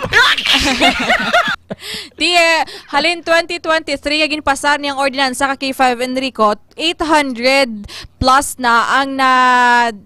Di, eh, halin twenty twenty-three, nga ginpasar niyang ordinansa ka kay Fef Enrico, eight hundred plus na ang na,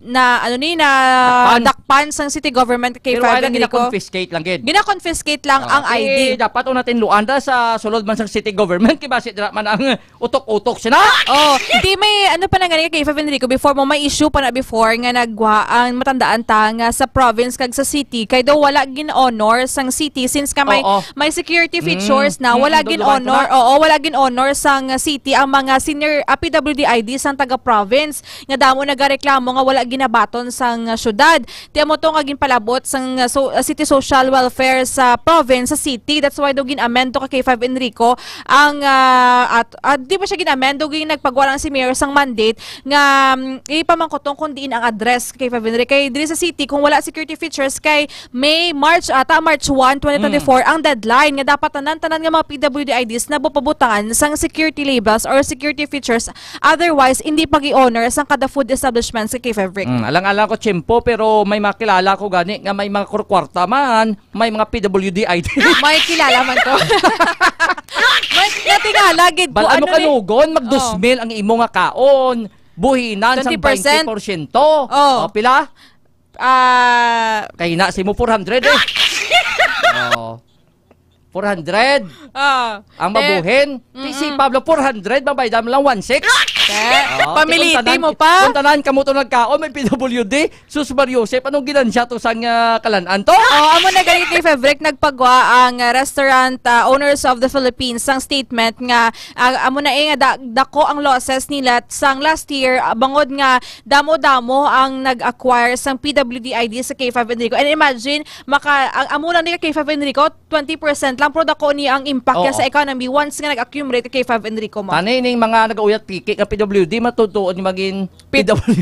na, ano ni, na Dakpan. dakpan sang city government kay Pero Fef wala Enrico. gina-confiscate lang gid. Gina-confiscate lang Ah, ang eh, I D. dapat una tinluan da sa sulod man sang city government, kay basi dira man ang utok-utok sila. Oh, di may ano pa na gani kay Fef Enrico, before mo may issue pa na before nga nagwa ang matandaan ta nga sa province kag sa city kay daw wala gin-honor sang city since ka may Oo. may security Mm, features na mm, wala duduwag ko gin-honor. na. Oo, wala gin-honor sang city ang mga senior, ah, P W D I D sang taga province nga damo nagareklamo nga wala ginabaton sang, ah, syudad. Ti amo to nga ginpalabot sang, ah, so, ah, City Social Welfare sa province, sa city. That's why daw gin-amend to ka kay Fef Enrico ang, ah, at, ah, di ba siya gin-amend? Daw gin-, nagpagawa lang si Mayor sang mandate nga, mm, ipamangkot tong kung diin ang address kay Fef Enrico. Kay diri sa city, kung wala security features, kay May, March, ata March one, twenty twenty-four, Mm. ang deadline. nga dapat tanan-tanan nga mga P W D I Ds na bupabutangan sang security labels or security features, otherwise hindi pag-i-honor sang kada food establishment sa K five Rick. Mm, alang-alang ko tiyempo, pero may makilala ko gani nga may mga kurkwarta man, may mga P W D I D. May kilala man ko. May natingala gid ko. Bal-an mo ano ni kanugon, mag Oh. Dos mil ang imo nga kaon. Buhinan sang twenty percent. Twenty porsyento. Oh. Oh, pila? Ah, Kay na si mo four hundred eh. Oh. Four hundred. Ah, Ang te- mabuhin. Ti si Mm-mm. Pablo, four hundred, mabayad mo lang one six. Te, Oh, pamiliti ti kung tanan, mo pa. Kung tanan kamo to nagkaon, may P W D. Sus, Mario Joseph, anong ginansya to sang, ah, kalan-an to? Oh, amo na gani, K five Rick, nagpagwa ang, ah, Restaurant, ah, Owners of the Philippines sang statement nga, ah, amo na eh nga da-, dako ang losses nila sang last year, ah, bangod nga damo-damo ang nag-acquire sang P W D I D sa K five Enrico. And imagine, maka, ang, amo lang ni ka K five Enrico, twenty percent lang, pero dako ni ang impact niya Oo. sa economy once nga nag-accumulate ang K five Enrico mo. Tani ning mga nag-uyat piki nga P W D, matutuon ni maging P W D.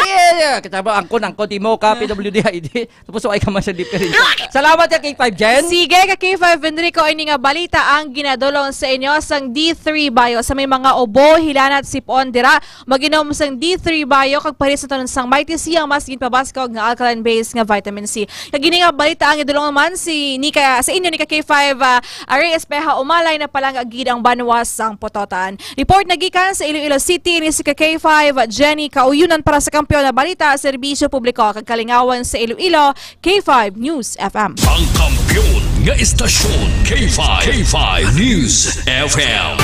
Yeah, yeah. Kita ba, angkon, angkon, di mo ka, P W D I D. Tapos, wala ka man sa diferensya. Salamat ya, K five Jen. Sige, ka K five Enrico, ini nga balita ang ginadulong sa inyo sang D three Bio. Sa may mga ubo, hilanat, sipon, dira, mag-inom sang D three Bio, kag pares na tanon sang Mighty C, ang mas ginpabaskog nga alkaline base nga vitamin C. Kag ini nga balita ang idulong man si Nika, sa inyo ni ka K five, ah, Ari Espeha Umalay na palangga gid ang banwa sang Pototan. Report na gikan sa Iloilo City, ni si ka K five, Jenny Kauyunan para sa Kampiyon na Balita, Serbisyo Publiko kag Kalingawan sa Iloilo, K five News F M. Ang kampiyon nga istasyon, K five, K five News F M.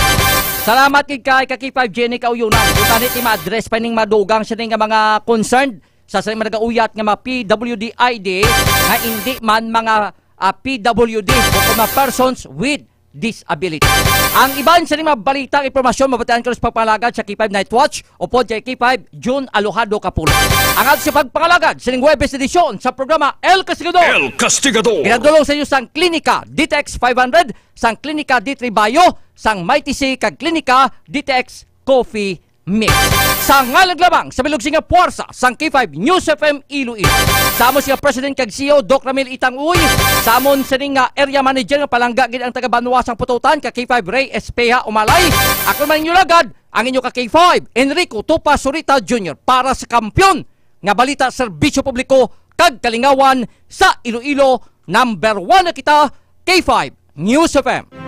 Salamat gid kay ka K five Jenny Kauyunan. Kung tani ti ma-address pa ning madugang sini nga mga concerned sa sa mga nagauyat nga mga P W D I D nga indi man mga, ah, P W D o kung mga persons with disability. Ang iban sa mga balita, impormasyon, mabatian karon sa pagpangalagad sa K five Night Watch upod kay K five June Alojado Kapulo. Ang ato sa pagpangalagad sa Huwebes edisyon sa programa El Castigador. El Castigador. Ginadulong sa inyo sang Klinika D T X five hundred, sang Klinika D three Bio, sang Mighty C kag Klinika D T X Coffee Mix. Sa ngalan lamang sa bilog nga puwersa sang K five News F M Iloilo, sa amon siya President kag C E O, Doc Ramil Itang Uy, sa amon sining nga area manager nga palangga gid ang taga-banwa sang Pototan, ka K five Ray Espeha Umalay. Ako man inyo lagad, ang inyo ka K five, Enrico Tupa Surita Junior, para sa kampiyon nga balita, serbisyo publiko, kag kalingawan sa Iloilo. Number one na kita, K five News F M.